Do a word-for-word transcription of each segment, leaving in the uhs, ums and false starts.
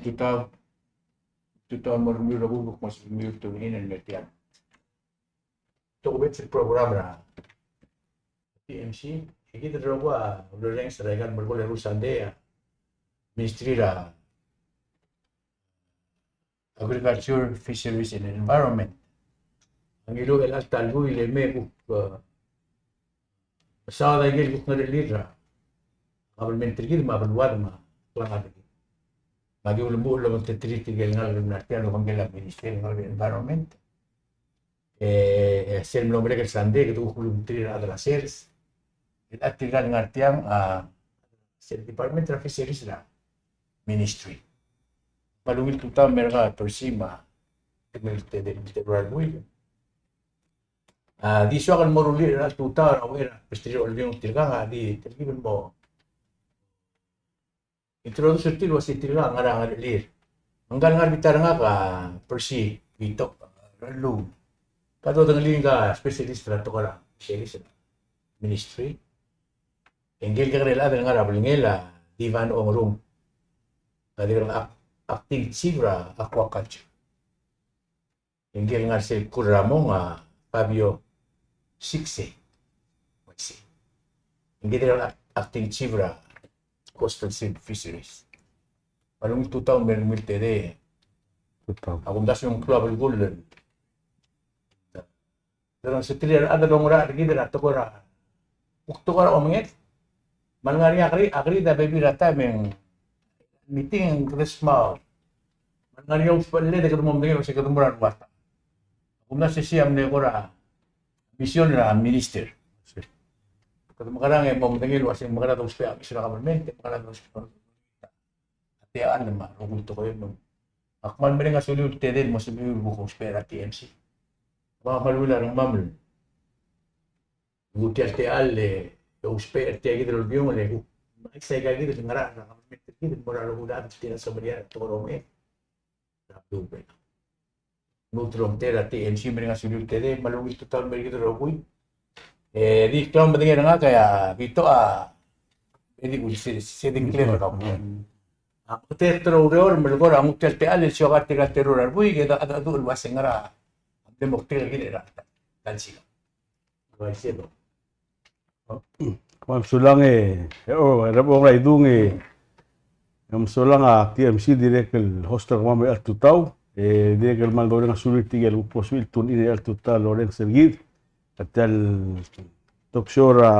Tutau, tutau el mo er a rengmiu el rokui el kuk mo sebechemiu el tune in el mei er tiang. Tokubets el program er a T M C, e kid el rokui a ulerrenges er a ikal merekong el eru el sandei a Ministry er a Agriculture, Fisheries and Environment. A ngiluu el chelecha el buil e mei e kuk, eh, mesaod a ikel kuk ngerechelir er a kabelment er kid me a beluad me a klengar er kid. Me aki ulemuchel el ometeterir tirke el ngalek el mla er tia el obengkel a Ministry el ngalek er a Environment. E, e sel mlo merek el sandei, kede kuk ulebengterir a rechad er a sers. El chad tirka el ngar tiang, a, sel Department er a Fisheries er a Ministry. Me a ungil tutau el mer ngak a Percy me a, me a Teddy, me a Teddy Ralbuil. A, di soak el mo rullii er a tutau er a uchei er a Presbytery er a Olbiil tirkang, a di telkib el mo introduce er tir el uasei tirka a ngar er a ngerechelir. Ngka el ngar er a bita er ngak a Percy Vito Relung. Ka dodengelii ngka a specialist er a tekoi er a fisheries er a Ministry. E ngike el kekerei el chad el ngar er a belngel a Divan Ongrung. Ka dirrek el act-, acting chief er a aquaculture. E ngike el ngar er sel kuk er a mong a Fabio Sikse. Sikse. E ngike el act-, acting chief er a coastal fisheries. Me a ungil tutau el mer ngii el Teddy. Tutau. A kumdasu e ng klou a belkul el orrenges er tir a rechad el oungerachel er kid er a tekoi er a, kuk tekoi er a omenged. Me a lengar er ngii a kri-, a kri-, a bebil er a taem e ng meeting e ng kede smaod. Me a lengar er ngii a usbechelled e kede mo medengei el uasei kede mo er a rua ta. Kumdasu e sei a mle kora mission er a minister. Kede mekerang e mo medengei el uasei mekerang a dousbech a mission er a government, mekerang a dousbech a techall me a rokui el tekoi el mo. Ak kmal mereng a suliu el Teddy el mo sebechemiu el kuk ousbech er a T M C. Me ak kmal ungil a rengmam el nguu tia el techall e ousbech er tia kid el Olbiil e kuk mesa ika kid el ngerachel er a government er kid el mo er a rokui el chad el tir a semeriar er a tekoi er a omenged er a beluu er a Belau. Lmuut el omtechei er a T M C, mereng a suliu el Teddy, me a ungil tutau el mer kid el rokui. E di klou a medengei er ngak e a Vito a, e di kuk se, se di ngklel er kau. A, te, te oureor el melekoi er a nguu tia el techall el siobai er tirka el teru el rubak, e de, de, de, el uasei ngera a mle moktek er kid er a ta el sikang. Uaisei e. Kmal mesulang e, e, o, er a bo er a idung e, e mesulang a T M C dirrek el host er kemam er chelecha el tutau, e dirrek el kmal mereng a suliu er tirke el kuk bo lsebechir el tune in er chelecha el tutau el orrenges er kid. A tia el talk show er a,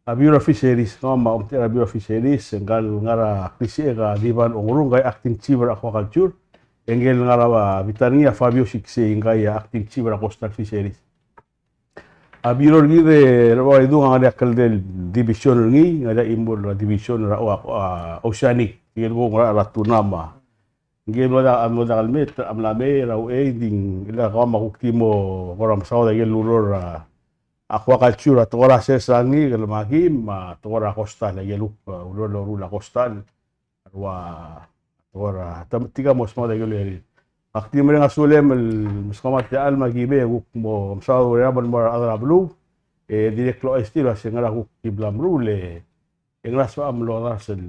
a Bureau of Fisheries, ng kmal omtechei er a Bureau of Fisheries, e ngka el ngar er a klisichek a Divan Ongrung, ngka a acting chief er a aquaculture, e ngike el ngar er a bita er ngii a Fabio Siksei, ngka a acting chief er a coastal fisheries. A Bureau er kid er a bo er a idung a ngar er ngii a kldei el division er ngii, ngar er ngii a chimo el division er a, a, a, oceanic, tirke el kuk ngar er a tuna me a. Ngike el mlo diak, mlo diak el mei, a mla mei er a uchei, e di ng, e le kemam a kuk di mo kora mesaod a ikel ureor er a aquaculture, a tekoi er a sers er a ngii, el me a kim, me a tekoi er a coastal, a ikel kuk, a, ureor el loruul a coastal. A rua, tekoi er a, te, tirka mo smaod a ikel urerir. Ak di mereng a sulem el meskemam er tia el me a ki mei e kuk mo mesaod a urerir el mo er a rechad er a beluu, e dirrek el ouchais er tir el uasei ngera kuk ki bla meruul, e ngera sebecham el odars el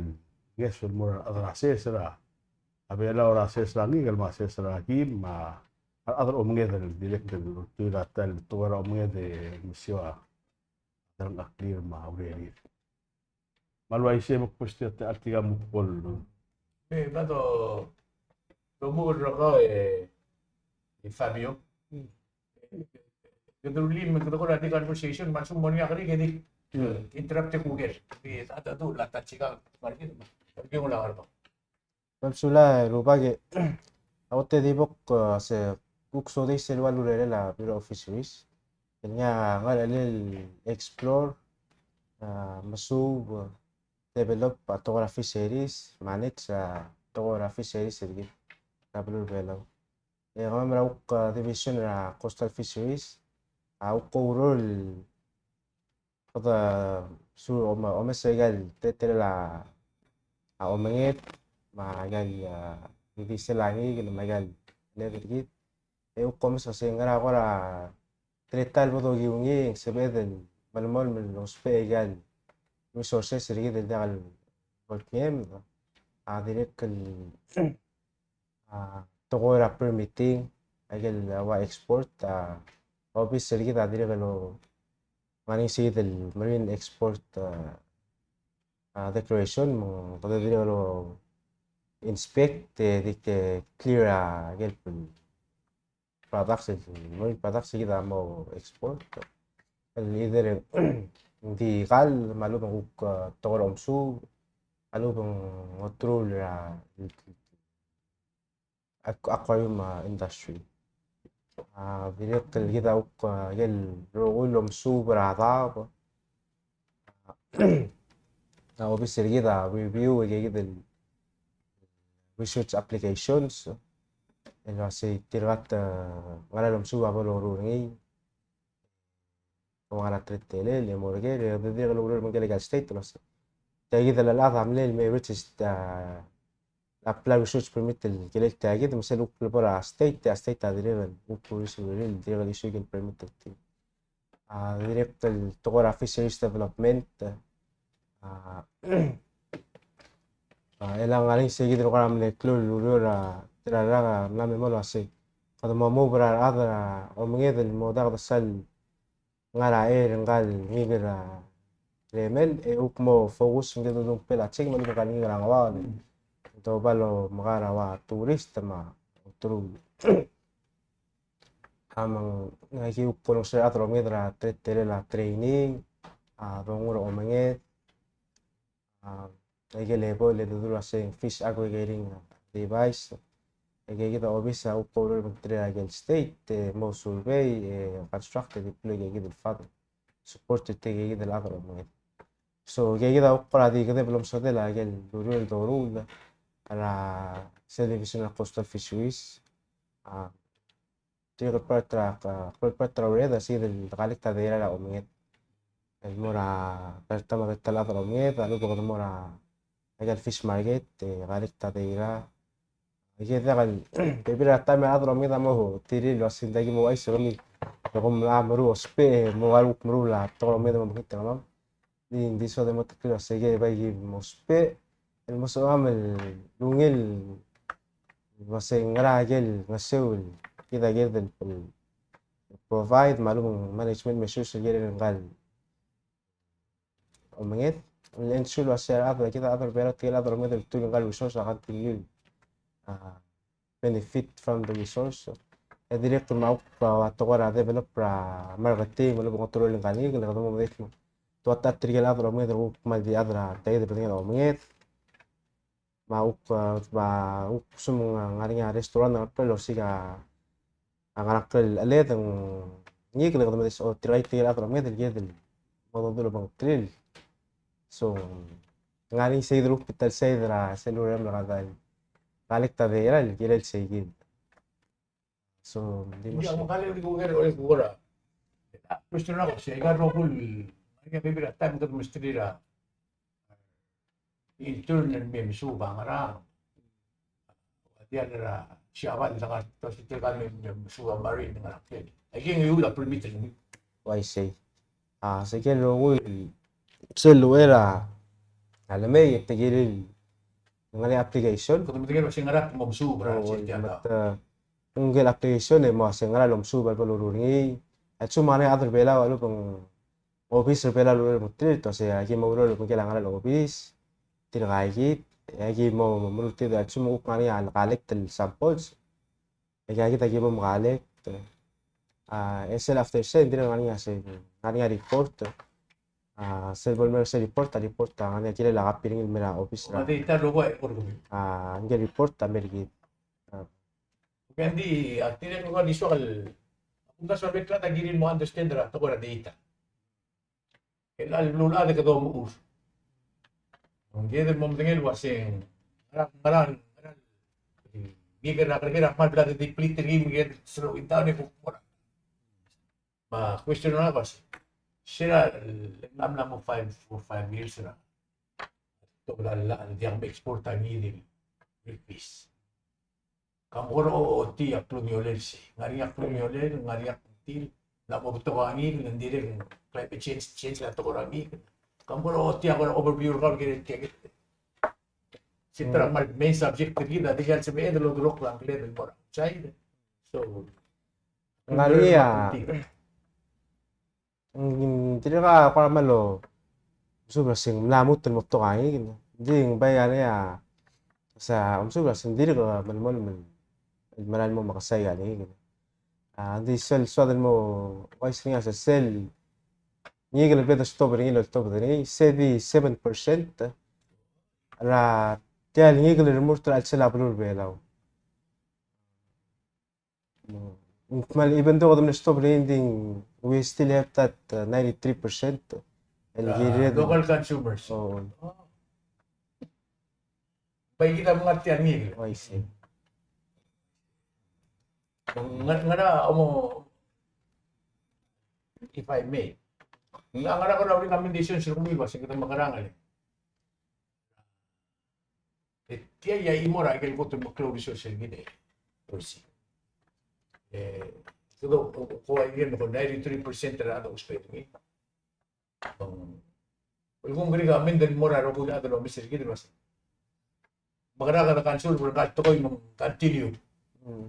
ngeso el mo er a rechad er a sers er a Belau er a sers er a ngii, el me a sers er a kim, me a rechad er a omenged el dirrek el ultuil er a ta el tekoi er a omenged e mesiou a delengcheklir me a urerir. Me a le uaisei e bo kbo er tia el techall tirka el mo kbo el. E, bla do, domuchel er kau e, e Fabio. Kede rullii me kede kora di conversation, me a lsekum ng mo er ngii a kerik e di interrupt e kuker. Di a, a, a, a ta el sikang, me a le kid, me a le kid a ngar er a Kmal mesulang e rubak e, a kot e di bo, e, se kuk soiseb el ua lurerel a Bureau of Fisheries. El ngii a ngerachel el explore, e, mesuub, e, develop a tekoi er a fisheries, manage a tekoi er a fisheries er kid er a beluu er a Belau. E kemam er a kuk, e, division er a coastal fisheries, a kuk oureor el kede su-, ome-, omes a ikal teletelel a, a omenged, me a ikal, a, ildisel a ngikel, me a ikal led er kid. E kuk omes a se ngera kora teletael el bo dokiu ngii, e ng sebeched el melemolem el ousbech a ikal resources er kid el diak el bo lekiei. a dirrek el, a, tekoi er a permitting, a ikel ua export, a, obis er kid a dirrek el ngar er ngii se kid el marine export, a, a, declaration, me ng kede dirrek el inspect, e di ke clear a ikel products, el marine products el kid a mo export. El either ng di kall, me a lechub e ng kuk, a, tekoi er a omesuub, a lechub e ng oterul er a, a, aquarium, a, industry. A, dirrek el kid a kuk, a, ikel rokui el omesuub er a daob. A, obis er kid a review, e kid el research applications, el uasei tirka te, a, ngerang el omesuub a bo loruul er ngii, o ngerang a teletelel, e mo er ker, e dirrek el oureor el obengkel aika el state el uasei, tia kid el chad a mle, el me register, a, apply research permit el kirel tia kid, me sel kuk lebo er a state, a state a dirrek el kuk research el dirrek el issue ikel permit er tir. A, dirrek el tekoi er a fisheries development, a, a, e le ng ngar er ngii se kid el kora mle klou el ureor, a, tir a rak a mla me mo el uasei, kede mo move er a rechad er a omenged el mo diak de sal ngar er a chei er ngka el ngikel er a remel, e kuk mo focus ngike el dudung pel a check me a lechub e ngka el ngikel er a ngeuaol, e te oba el omeka er a ua tourist me a oterul. A, me ng, a, ki kuk olengeseu er a rechad er a omenged er a teletelel a training, a, dongu er a omenged, a, aike el ebo el dodulu el uasei fish aggregating, a, device. Aike kid a obis a kuk oureor el obengterir a ikel state, e mo survey, e construct, e deploy aike kid el fund. Support er tirke kid el chad er a omenged. So, aike kid a kuk kora di kedeb el omesodel a ikel ureor el doruul er a sel Division er a Coastal Fisheries. A, Tirke el part er a, a, tirke el part er a urered a se kid el collect a data er a omenged. El mo er a, er a taem er a ta el chad er a omenged, a lechub e kede mo er a, aike el fish market, e collect a data. Aike el diak el, bebil er a taem el chad er a omenged a mo tirir el uasei ng diak ki mo ouchais e kemiu, e kom a meruul ousbech, e mo ua kuk meruul a tekoi er a omenged e mo mekngit er kemam. Di, di soad el mo techellir el uasei ke bai ki mo ousbech el mo sebecham el ungil el uasei ngera ikel ngeseu el kid a kired el provide me a lechub e ng management measures el kirel ngka el omenged el ensure el uasei a rechad, kid a rechad er a Belau, tirke el chad er a omenged el tuu ngka el resource a continue, a, benefit from the resource. E dirrek el me a kuk, a, tekoi er a develop er a marketing, me a lechub e ng oterul ngka el ngikel, e kede mo medengei el kmo te ua tirke el chad er a omenged el kuk kmal di chad er a, tia kid el bedengel a omenged. Me a kuk, a, me a kuk sel ngar er ngii a restaurant, a ngar er a klou el osiik a, a ngar er a klou el cheled, ng ngikel, e kede medengei, o, tirka tirke el chad er a omenged el kired el mo dodulu el obengterir. So, ng ngar er ngii sei kid el kuk bita el side er a sel urerem el kede collect a data el kirel sei kid. So, di mo. Ia, se. Ng kmal di kuk er, er kuk er a. Question er a ko, se aika el rokui el, aika bebil er a taem kede mesterir a intern el me mesuub a ngerang. Ua diak er a Siabal el ngar, te ua se tirka el me, me mesuub a marine el ngar er a ker. Aike ng uriul a permit er ngii. Uaisei. A, se ikel rokui, sel uchei er a, a lemei e te kirel ngar er ngii a application. Kede medengei el uasei ngera te mo mesuub er a, o, se tia me te, a, ungil application e mo uasei ngera el omesuub el bo loruul er ngii. A lsekum a ngar er ngii a chad er a Belau a lechub e ng obis er a Belau el ureor el obengterir, te uasei aki mo oureor el obengkel a ngar er a obis, tirka kid, e aki mo meruul tir, a lsekum ng kuk ngar er ngii a collect el samples. E aki, aki bo mcollect. A, e sel after sei, ng dirrek el ngar er ngii a se, ngar er ngii a report. A, sel bo lemerek sel report, a report a ngar er ngii a kirel a copy er ngii el mer a obis er a. A, ngike el report a mer kid. A. Ke ng di, a, tirke el rokui a di soak el, a kumdasu a bek el chad a kirir el mo understand er a tekoi er a data. Chelecha el beluulechad e kede omuchel. Ng kired el mo medengei el uasei ngerang, ngerang, ngerang, ngikel er a kereker a kmal bla de deplete er ngii me kired el slow it down e kuk mo er a. Me a question er ngak a uasei, se er a le ng mla mo five, four, five years er a, te mla, mla diak me export a ngii di el fish. Kam kora ochotii a klungiolel sei. Ngar er ngii a klungiolel, ngar er ngii a klungtil. Ng mla mo betok a ngikel, ng dirrek el climate change, change a tekoi er a ngikel. Kam kora ochotii a kora overview er kau el kirel tia kid. Since a kmal main subject er kid a di el sebeched el oldurokl a ngkled el mo er a outside. So, ng ngar er ngii a, ng dirrek a kora mlo mesuub el se ng mla lmuut el mo betok a ngikel. Ng di ng bai ngar er ngii a, se a mesuub el se ng dirrek el melemolem el mera el mo mekesai a ngikel. A, ng di sel soad el mo uaisei er ngii a sel ngikel el bla de stop er ngii el oltobed er ngii, se di seven percent er a tia el ngikel el remurt er a chelsel a beluu er a Belau. Kmal, even though kede mle stop er ngii, ng di we still have that, uh, ninety-three percent el, ah, kired local consumers. Oo. Oh. Bai kid a mengat tia el ngikel. Oh, I see. Ngar-, ngera, omo, if I may. Ngera, ngera ko er a recommendation er kemiu el uase kede mekerang el e tia a chimo er a ikel kot el meklou el resource er kid e, per se. E, kede ko, ko, ko, a ikel ko ninety-three percent er a rechad a ousbech er ngii. Ng, el kuk ngar er ngii a mend el mo er a rokui el chad el omes er kid el uase, mekerang e kede conserve er ngka el tekoi me ng continue. Mm.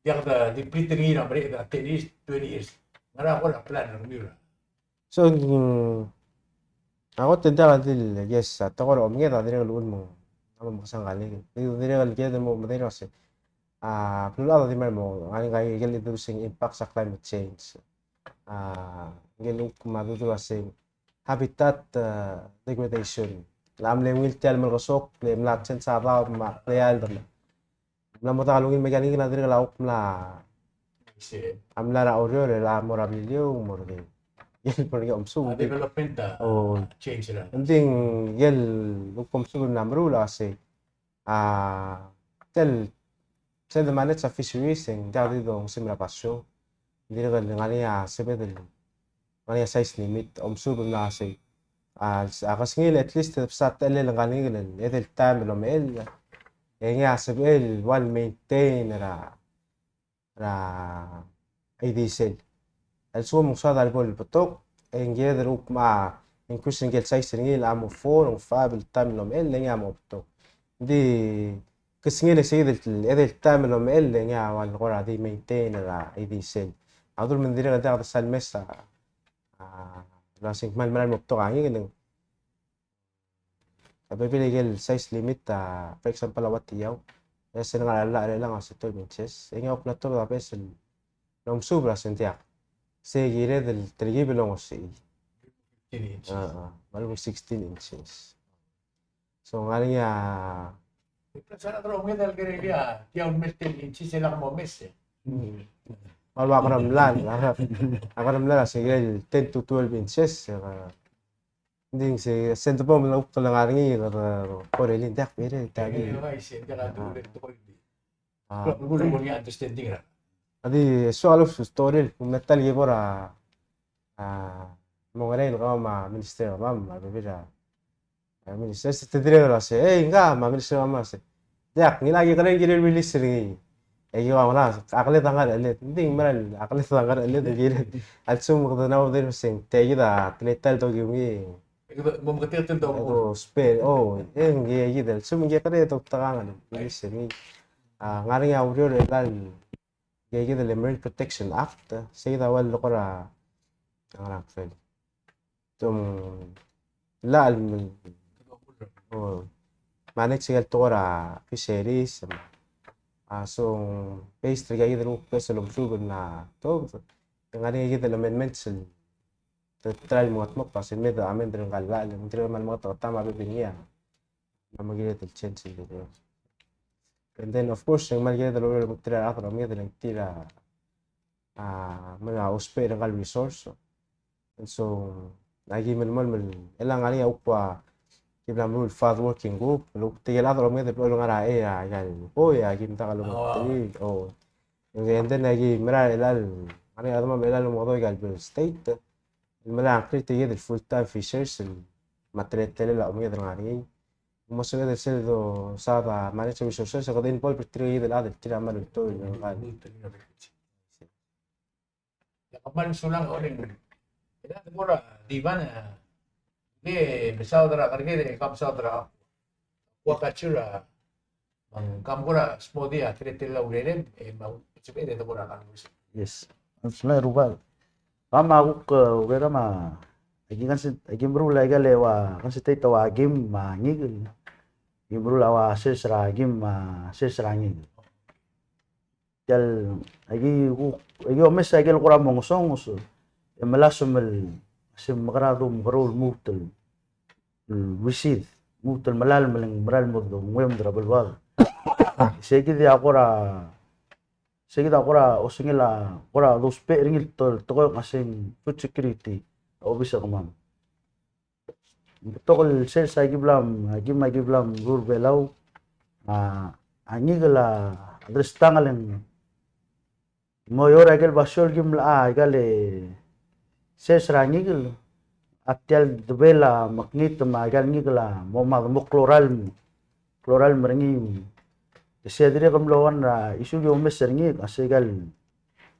Diak de deplete er ngii er a mereched er a ten years, twenty years. Ngera ko er a plan er kemiu er a So, mm, a kot e ng diak el di el, yes, a tekoi er a omenged a dirrek el uchul me ng, a mo mekesang a ngikel. Di dirrek el kired el mo medengei el uase a beluulechad a di mera el mo ngar er ngii a ikel introducing impacts er a climate change. A, ikel kuk me a dudul el uase habitat, uh, degradation. Ng mle ungil tia el melekesokl, e mla change a daob me a kleald me a mla mo diak el ungil me a ngikel a dirrek el kuk mla, a mla er a Oreor el mo er a Beliliou, mo er ngii. El bo er ngii a omesub. A development a change er a. Ng di el kuk omesub el mla meruul a uase, a, tel, sel de manage a fisheries e ng diak di dongesem er a basio. Ng dirrek el ngar er ngii a sebeched el ngar er ngii a size limit, omesub el mla sei. A, a kesengil at least e bsa techellel ngar er ngii el edei el taem el omechell. E ngii a sebechel el ua el maintain er a, er a ildisel. A lsekum ng soad a lebo el betok, e ng kired el kuk me a increase er ngii el size er ngii el mo four, ng five el taem el omechell, e ngii a mo betok. Ng di kesengil e sei el edei el taem el omechell, e ngii a ua el kora di maintain er a ildisel. A uldurech me ng dirrek el diak de sal mes a, a, el uase ng kmal mera el mo betok a ngikel. A bebil a ikel size limit a, for example, a ua tiau. E sel ngar er a llach er chelechang a se twelve inches. E ngii a kuk mla tobed a beches el omesub er a se ng diak. Se kired el telkib el ongesechii. Fifteen inches. A, a, me a lebo sixteen inches. So, ng ngar er ngii a Sa a kora omenged el kirel a tia el mei el ten inches e lak mo mes, e. Mm. Me a ua kora mlai, a kora mlai a se kirel ten to twelve inches, e, ng di se, se ng di bo mla kuk ngar er ngii, e, kora el ng diak bere, e, ta, e, di. E, bai, se ng diak a, a, tekoi el di. A. Kuk, kuk, kuk, kuk, understanding er a. A di, soak el story, me ta el ki bo er a, a, mo ngerang el kemam me a minister er kemam, me a bebil er a A, minister, se te dirrek el uase, "Ei, ngka," me a minister a mla uase, "Diak, ngilai a kekerei el kirel release er ngii." E ki ua ngera, a keled a ngar er a cheled. Ng di ng mera el, a keled a ngar er a cheled, ng kirel. A lsekum kede mla mo dirrek el uase, tia kid a teletael el dokiu ngii. Mo meketeket el dokiu. Dousbech, o, e ngii kid el, a lsekum ng kekerei e doutekangel el release er ngii. A, ngar er ngii a ureor er chelecha el ngii kid el Marine Protection Act, sei kid a ua el kora, a ngerang, sorry. Te mla el, o, manage er a tekoi er a fisheries, a, so, based er ngii kid el kuk beches el omesub el mla tuobed, te ngar er ngii kid el amendments el te try el mengetmokl, a se me de amend er ngka el llach, ng dirrek el kmal mengetmokl a bebil er ngii a. Me a kired el change el dirrek. And then, of course, ng kmal kired el oureor el mo er tir a rechad el omenged el ng tir a, a, me a ousbech er ngka el resource. And so, aki melemolem el, el ngar er ngii a kuk ua, ki bla meruul el FAD working group, el kuk tirke el chad el omenged el blo el ngar er a, e, a, aika el, o, e, aki mdak el omenged, o. And then, aki mera el, el, ngar er ngii a chad me a chelecha el omekedong aika el state. El mera el create er kid el full time fishers el me a teletelel a omenged el ngar er ngii. Mo sebeched el sel dosaod a manage resources e kede involve er tirke kid el chad el tir a mera el ultuil el ngar. Ia, kmal mesulang, Oreng. Ia, te mo er a Divan, e, ke mesaod er a, ke mesaod er a Aquaculture a, me ng kmo kora smodii a teletelel a urerem, e me a sebeched e de kora conversation. Yes. Ng sola e Rubak. Kau me a kuk, e, urerem a, aki consen-, aki meruul a ikal ua concentrate a ua game me a ngikel. Aki meruul a ua sales er a game me a sales er a ngikel. Tial, aki ku-, aki omes a ikel kora mo ngesonges, e melasem el, se mekerang e mekerang el lmuut el, el receive, lmuut el melalem el ng meral mo dongem er a beluad. Se kid a kora, se kid a kora osengel a kora dousbech er ngii el to-, tekoi el ngaseng food security a obis er kemam. Betok el sales a ki bla, a ki me a ki bla meruul er a Belau, a, a ngikel a, a derestang el ng mo er a ikel basio el ki mla, a, ikal sales er a ngikel, a tial debel a mekngit me a ikal ngikel a mo mad, mo kloralm, kloralm er ngii. E se dirrek el mlo ua a issue el omes er ngii, a se ikal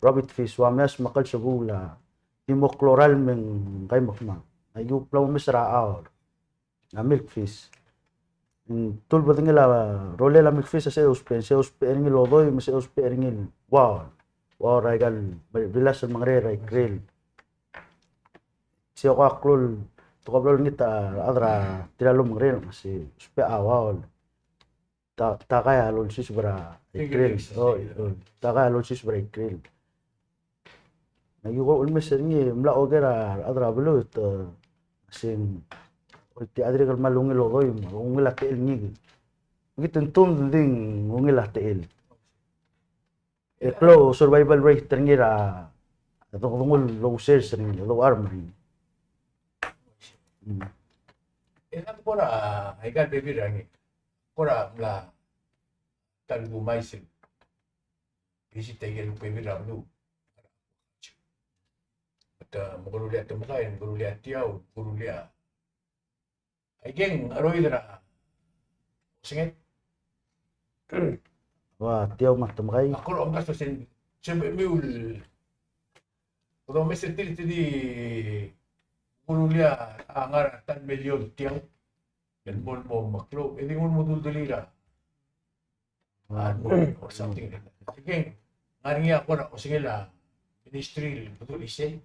rabbit fish, ua meas me a klsebuul a di mo kloralm me ng kai mekmang. A ki bla omes er a aol, a milkfish. Ng tul bedengel a rolel a milkfish a se ousbech, se ousbech er ngii el odoi, me se ousbech er ngii el uaol. Uaol er a ikal bilas el mengerei er a ikrel. Se ko a klou el, te ko bla olengit a rechad er a tir a lomengerei, me se ousbech a uaol. Ta, ta kai a lolsiseb er a ikrel. Fingerlings. O, o, ta kai a lolsiseb er a ikrel. Me aki ko ulemes er ngii, mla oker a rechad er a beluu, e, se ng, o, tia dirrek el kmal ungil odoi, me ungil a techel ngikel. Aki te ng tumd e ng di ungil a techel. E klou survival rate er ngii er a, dong, donguu el lousers er ngii, loucharm er ngii. Mm. E ng kora, a ikal bebil er a ngikel. Kora mla ta el kumais el visit a ikel bebil er a beluu. Te mekeruul a temekai, mekeruul a tiau, mekeruul a Aikang a roid er a osenged. Ua tiau me a temekai. Ak kora omdasu el se, se me, me ul, kede omes er tir, tir di meruul a ngar er a ta el million tiau el mo, mo meklou, e di mo duldulir a a, or something like that. Aikang, ng ngar er ngii a kora osengel a ministry el bedul isei.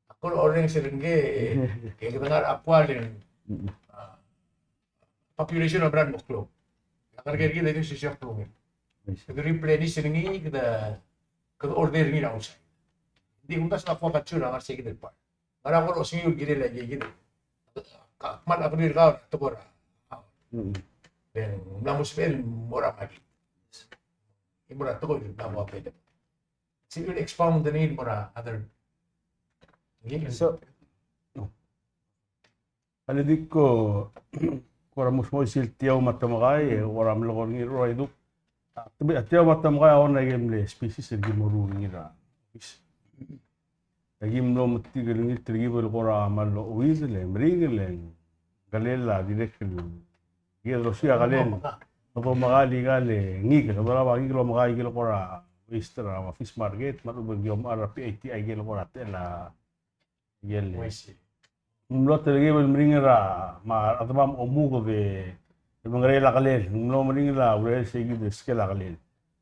A kora orrenges er ngii, e kede ngar er a kual e ng, a, population a mera el mo klou. A kerker er kid a di osisiu a klungel. Kede replenish er ngii, kede, kede order er ngii er a outside. Ng di kumdasu el aquaculture a ngar er sei kid el part. Ngera kora osengel el kirel a ikei kid. Ka, kmal agree er kau, tekoi er a. Mm. Ng mla mo sebechel el mo er a market. E mo er a tekoi el mla mo available. Se el expound er ngii el mo er a other. So, a le di ko, kora mo smodii sel tiau me a temekai, e kora melekoi er ngii el rua iduk. A, te-, a tiau me a temekai a one a ikel mle species el ki meruul er ngii er a. Aki mlo metik el ngii el telkib el kora mlo chuid el meringel e ng kelel a dirrek el, kired el osiik a kelel. Kede omeka el ikal ngikel, kede olab a ngikel el omeka ikel kora waste er a fish market, me a lechub e ng ki omechar er a P I T I ikel kora techel a Ikel. Ng mlo telkib el meringel er a, me a rechedemam a omuked e mengereir a kelel, ng mlo meringel a urerel sei kid el skel a kelel.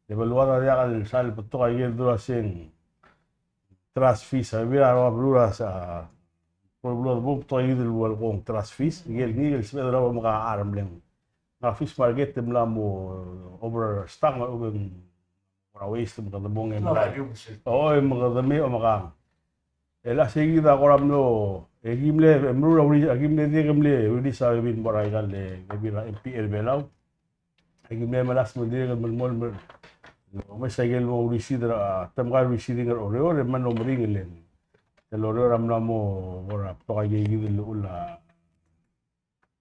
E beluad a diak el sal betok a ikel dula se ng trash fish, a bebil er a rua beluu er a, a, beluu er a Ngebuked, betok a ikel dula el kmo ng trash fish, ikel ngikel el sebeched el omeka a charm el ng. Ngar er a fish market e mla mo overstock me a lechub e ng kora waste me kede mong e mla. O, e me kede me omeka. E le sei kid a kora mlo, e ki mle, e meruul a uri-, e ki mle dirrek el mle release a bebil el mo er a ikal, e, bebil er a M P A er a Belau. E ki mle melasem el dirrek el melemolem el, omes a ikel mo release er a, temekai el release er a Oreor, e mla mo meringel el. El Oreor a mla mo, kora betok a ikei kid el llechul a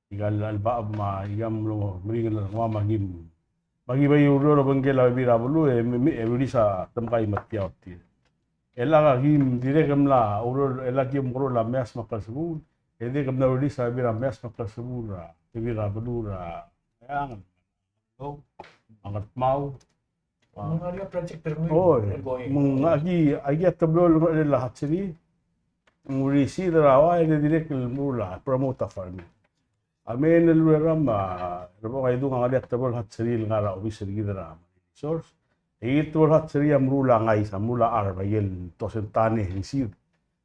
ikal chelebacheb me a ikal mlo meringel er kemam me a kim. Me a ki bai oureor el obengkel a bebil er a beluu e me, me, e release a temekai me a tiau er tir. E le aki dirrek el mla oureor, e le aki omekeroul a meas me a klsebuul, e dirrek el mla release a bebil er a meas me a klsebuul er a bebil er a beluu er a Ngeaur. Hello? A Ngardmau. A. Ng ngar er ngii a project er ngii. Oi, ongoing. Me ng aki, aki a teblo el ngar er a hatchery. Ng release er a ua, e le dirrek el meruul a promote a farming. A me el ureram a, er a bo ngai dung a ngar er ngii a teblo el hatchery el ngar er a obis er kid er a Resource. E kid el teblo el hatchery a meruul a ngais, a meruul a arb, a ikel toseng tane, ng seed.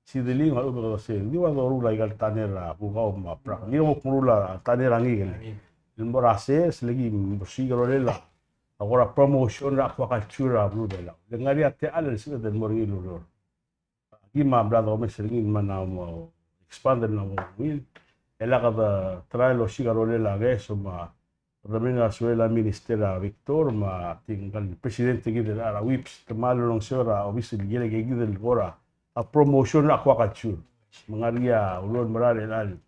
Seedling, a lechub e kede sel. Ng di ua doruul a ikal tane er a bukau me a brak. Ng di ua meruul a tane er a ngikel. El mo er a sers, le ki mo osiik a rolel a, a kora promotion er a aquaculture er a beluu er a Belau. Le ngar er ngii a techall el sebeched el mo er ngii el ureor. Aki me a bla domes er ngii me ng mo expand el mo er ngii. E le kede try el osiik a rolel a ngeso me a kede mei a sueleb a Minister a Victor me a tingkal president er kid er a Whipps, te kmal olengeseu er a obis el kirel kid el kora a promotion er a aquaculture. Me ng ngar er ngii a ureor el mera el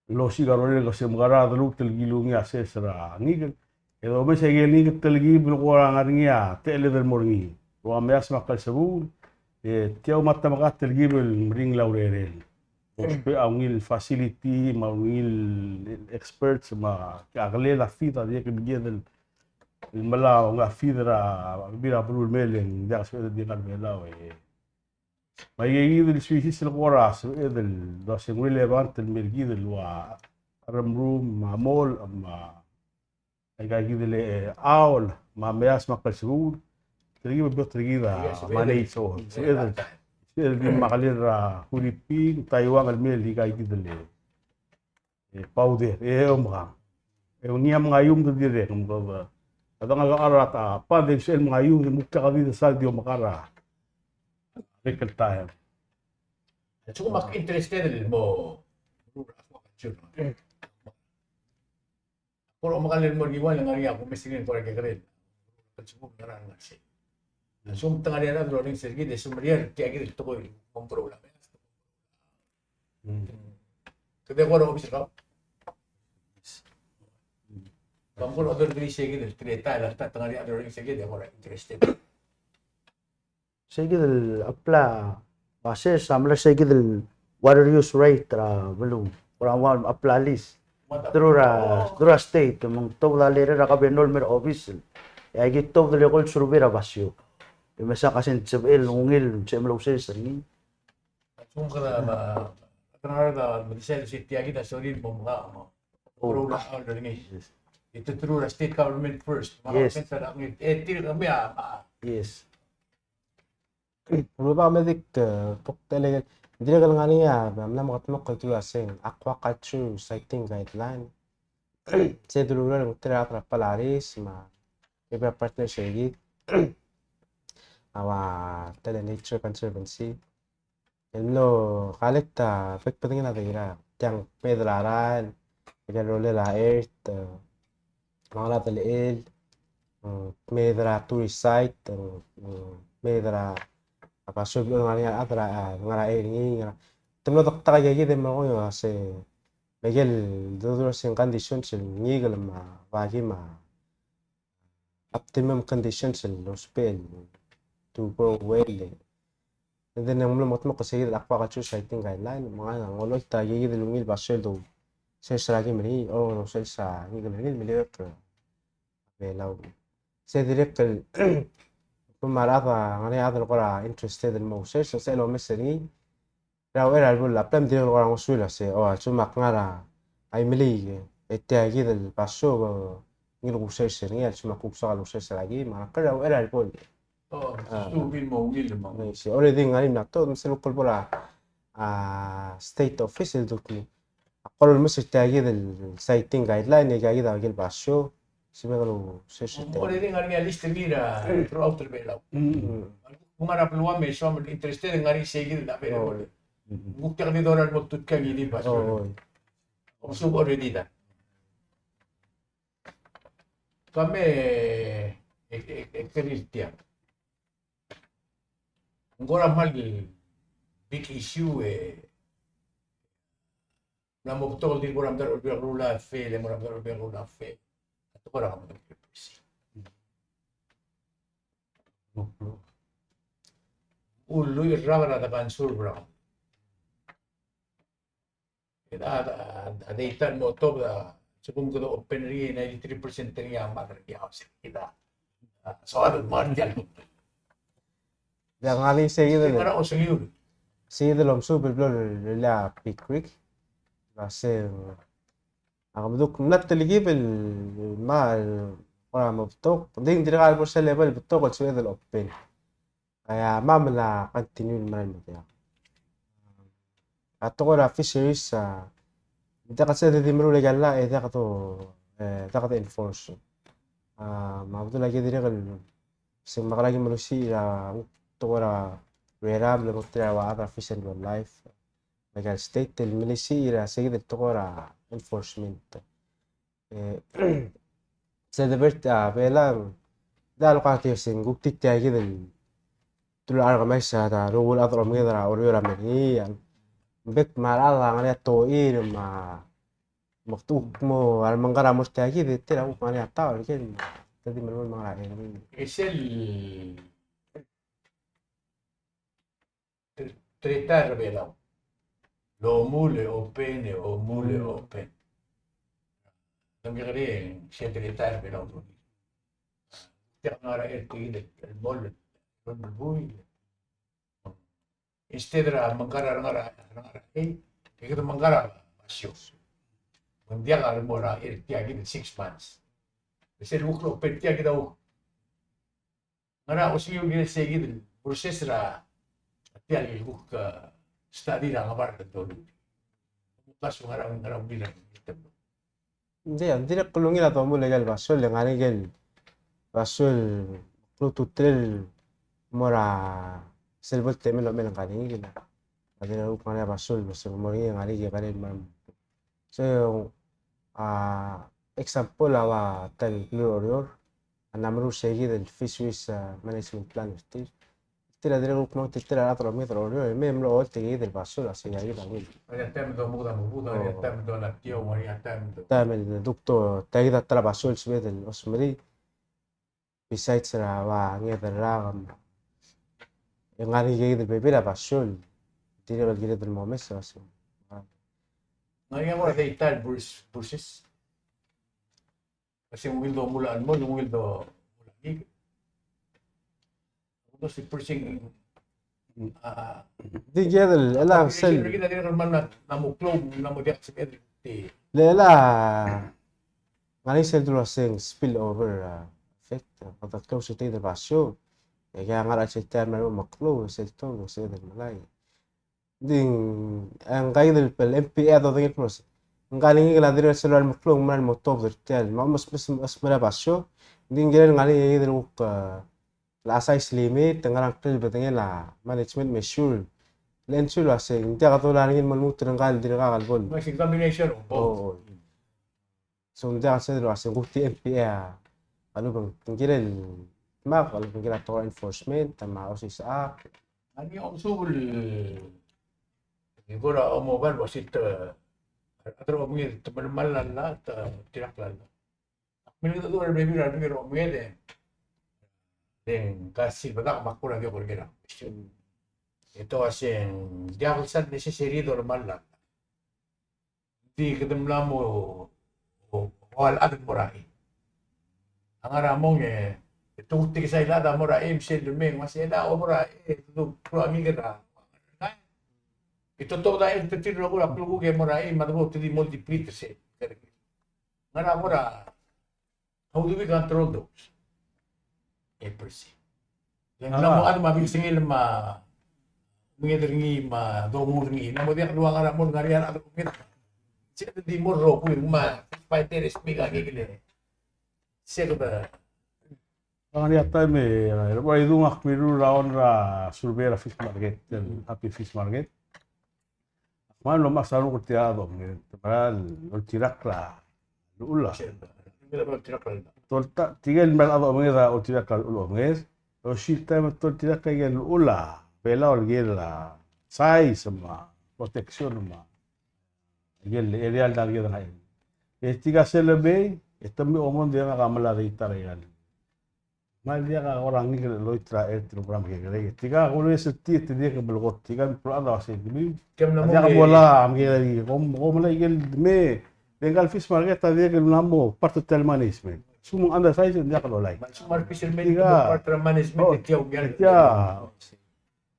el osiik a rolel el kmo se mekera a deluut el kilungii a sers er a ngikel. E domes a ikel ngikel el telkib el kora ngar er ngii a techelled el mo er ngii. Ua meas me a klsebuul, e tia a mo mekat el telkib el meringel a urerel. Ousbech a ungil facility, me a ungil experts, me a kelel a feed a dirrek el kired el melai a ungil feed er a bebil er a beluu el mei e ng diak sebeched el di ngar er a Belau e. Me aika kid el species el kora sebeched el dua se ng relevant el mei er kid el ua remrum, me a molech, me aika kid el aol, me a meas me a klsebuul, telkib a beot er kid a manage. O sebeched el, sebeched el di meklel er a Huriping, Taiwan el mei el aika kid el e powder, e omekang. E ngii a mengaium de dirrek, me kede, a dengar er a part e ng sebechel mengaium, me ng diak di desal di omekar a bek el taem. Sekum ak interested el mo, kora omekall el mo er a Ngiwal, ngar er ngii a kumes er ngii el kora kekerei. Sekum ngar er ngii a ngar er sei. Sekum te ngar er ngii a rechad el orrenges er kid, e semeriar tia kid el tekoi el mo mekerang. Mm. Kede kora obis er kau. Bang kora other three sei kid el teletael a ta te ngar er ngii a other sei kid el kora interested. Sei kid el apply, a sers a mla sei kid el water use rate er a beluu. Kora ua apply list. Through a, through a state, me ng tobed a letter er a governor el mei er a obis el. E aki tobed el eko el survey er a basio. E mesa ka se ng sebechel ungil, ng sebechel mlo sers er ngii. Tung kede, a, kede ngar er a, me di sel se tia kid a sorir mo mla, mo. Yes. Ito through the state government first. Yes. E tir kemiu a, a. Yes. Rubak me dik, e, tok telek, dirrek el ngar er ngii a, mla mo kldmokl el through a se ng aquaculture siting guideline. Se dulu el nguu er a Palaris, me a, e a partner er kid. A ua, tele Nature Conservancy. El mlo collect a bek el bedengel a data, tiang kmeed er a rael, ikel rolel a earth, e, me a ngar er a delechel, e, kmeed er a tourist site, e, kmeed er a basio el ngar er ngii a rechad, e, ngar er a earth er ngii, ngar er a. Te mlo doktak a ikakid e mlo kongei a se, me ikel dodurosang conditions el ngikel me a baki me a optimum conditions el lousbech el to grow well. And then ng mlo mo kldmokl se kid el aquaculture siting guideline, me ng ngar er ngii a ongolol a ikakid el ungil basio el do sers er a kim er ngii, o sers er a ngikel er ngii el meliuekl er a Belau. Se dirrek el, me a rechad a ngar er ngii a rechad el kora interested el mo sers, se el omes er ngii. Er a uchei er a rebol a plem dirrek el kora ngosuir a se, o, a lsekum ak ngar er a Imeliik, e tia kid el basio, e, ngii el kusers er ngii, a lsekum ak kuk soak el kusers er a kim, me a ngklir a uchei er a rebol. O, a, subil mo ungil mo. E, se, already ngar er ngii a mla tuobed, me sel kuk bo er a, a, state office el dulii. Ak kora omes er tia kid el siting guideline, e tia kid a ikel basio, se me kuk kusers er tia. Already ngar er ngii a list er ngii er a, throughout er a Belau. Mm. Kuk ngar er a beluam e soam el interested, ngar er ngii sei kid el available. O. Kuk tia kid a dorael el mo tutkang e di basio. O. Ousbech already da. Ka me, e, e, e, e, keriil tia. Ng kora kmal big issue e. Ng mla mo betok el di kora mla er a Olbiil er a Kelulau a fail, e kora mla er a Olbiil er a Kelulau a fail. A tekoi er a government. Ulluich el rak er a de kansul er a. Kede a, a, a data el mo tuobed a, sekum kede open er ngii, ninety-three percent er ngii a mad er ngii a, se kid a, a, soad el mad er ngii a. Ng ngar er ngii sei kid el, sei kid el omesuub el blo er a Pea Creek. Me se, Ak meduk mla telkib el ma, kora mo betok, ng di dirkak el bo er sel level el betok el sebeched el open. Aia, ma mla continue el mera el mo diak. A tekoi er a fisheries, a, diak el sebeched el di meruul aika el llach e diak do, e, diak de enforce. A, me a bedul a ki dirrek el se ng mekera ki melisiich er a tekoi er a reram le mo er tir a ua other fish and wildlife. Like a state el melisiich er a se kid el tekoi er a enforcement. E, se de ber a Belau, de a loka tia se ng kuk tia kid el, te locha kemais a ta rokui el chad el omenged er a Oreor a mei, a bek me a rechad a ngar er ngii a toir me a, me kuk mo, a remengkar a mo er tia kid, e tir a kuk ngar er ngii a ta, e ke, te di melemolem a ngar er ngii. E sel Te, te retire er a Belau. Lomul e open, e omul e open. Ng kekerei, se te retire er a Belau. Te ngar er a er tir el mol, el mol buil. Instead er a mengkar a rengar er a, rengar er a, e, e kede mengkar a basio. Ng diak a remo er a er tia kid el six months. Sel kuk open tia kid a kuk Ngera osisiu el kirel se kid el process er a tia el kuk, e, study er a ngebard el dolul? Kasu ngera, ngera ungil a temel? Ng di, ng dirrek el ungil a domul aike el basio, le ngar er ngii aike el basio el klou a ultutelel el mo er a sel bo el temel el omechell e ng ngar er ngii el, a dirrek el kuk ngar er ngii a basio el mo er ngii e ng ngar er ngii aike el mo er a So, a, example a ua ta el beluu er a Oreor, a mla meruul se kid el fisheries, a, management plan er tir. Tir a dirrek el kuk mong, tir a rechad er a omenged er a Oreor, e me mlo oltirakl kid el basio el uasei a kid a ungil. Ngar er ngii a taem el domuked a mebudel, ngar er ngii a taem el donatio, ngar er ngii a taem el do. Taem el dukto, tia kid a ta er a basio el sebeched el osmerii. Besides er a ua ngii a rak, e ng ngar er ngii aike el bebil a basio el dirrek el kired el mo omes a basio. Ng ngar er ngii a mo er a data el burs-, burses. Uasei ng ungil domulak el mo, ng ungil domulak el ngikel. Ng di kid el, el a sel. Le el a ngar er ngii sel dulu a se ng spill over, a, effect, a, kede klou sel tia el basio. E ke ngar er a sel tia el mla mo meklou, sel tia el, sel tia el melai. Ng di, e, ng kid el, el M P A a dodengei el kmo se ng ngar er ngii a dirrek el sel ua el meklou, ng mla mo tobed er tia el, me a mo smes, smes er a basio. Ng di ng kirel ngar er ngii a kid el kuk, a, el size limit, te ngar er a ngklel el bedengel a management measure. Le ng sel uasei, ng diak a dolai er ngii el mo lmuut er ngka el dirkak el bo el. Mas examination of both. Oo. So, ng diak sel uasei, ng kuk di M P A a lechub e ng kirel el dmak, a lechub e ng kirel a tekoi er a enforcement, me a osisechakl. Ng di omesubel el kora omobal uasei te, a ta er a omenged, te melemall a llach, te oltirakl a llach. Ak mle mengedecheduch er a rebebil er a rebebil er a omenged e, le ng ka silbedakl me ak kora di oker er a question. E te uasei ng diak el sal necessary el dolemall a llach. Ng di kede mla mo, o, o a chad el mo er a eim. A ngar er a mong e, e te kuk di kesai el chad a mo er a eim, sel lemei, me a sel chad a mo er a eim, e te dul klou a ngikel er a. E te tobed a eim, te tir el rokui a klukuk e mo er a eim, me a debo te di mo deplete er sei. Ngar er a mo er a, how do we control those? E per se. Ng mla mo chad me a bilsengel me a menged er ngii me a domu er ngii. Ng mo diak el ua ngar er a mo ngar er ngii a rechad el menged. Sei a di mo rokui me a fish finder e smiik a ngikel e. Sei kede Ngar er ngii a taem e, e, er a bo er a idung ak mirruul er a on er a survey er a fish market, el Happy Fish Market. Ak kmal mlo mechas a renguk er tia el chad el omenged, te mera el oltirakl a llechul a. Tolta, tirke el mera el chad el omenged a oltirakl a llechul a omenged. Osisiu el taem e te oltirakl aike el llechul a Belau el kirel a size me a protection me a Aike el area el dang kid a ngai. E tirka sel lemei, e te mei omon diak a mla data er a ikal. Me diak a kora ngikel el loit er a er tir el kora mekekerei. Tirka kora sel tir e te diak el melekoi, tirka el mla data er a sel lemei. Diak a mo la mekekerei, kom, kom mla ikel mei. Bengal Fish Market a diak el mla mo part er tia el management. Sel mo undersize e diak lolai. Sel mo fishermen, tirka part er a management, oh, tia, tia.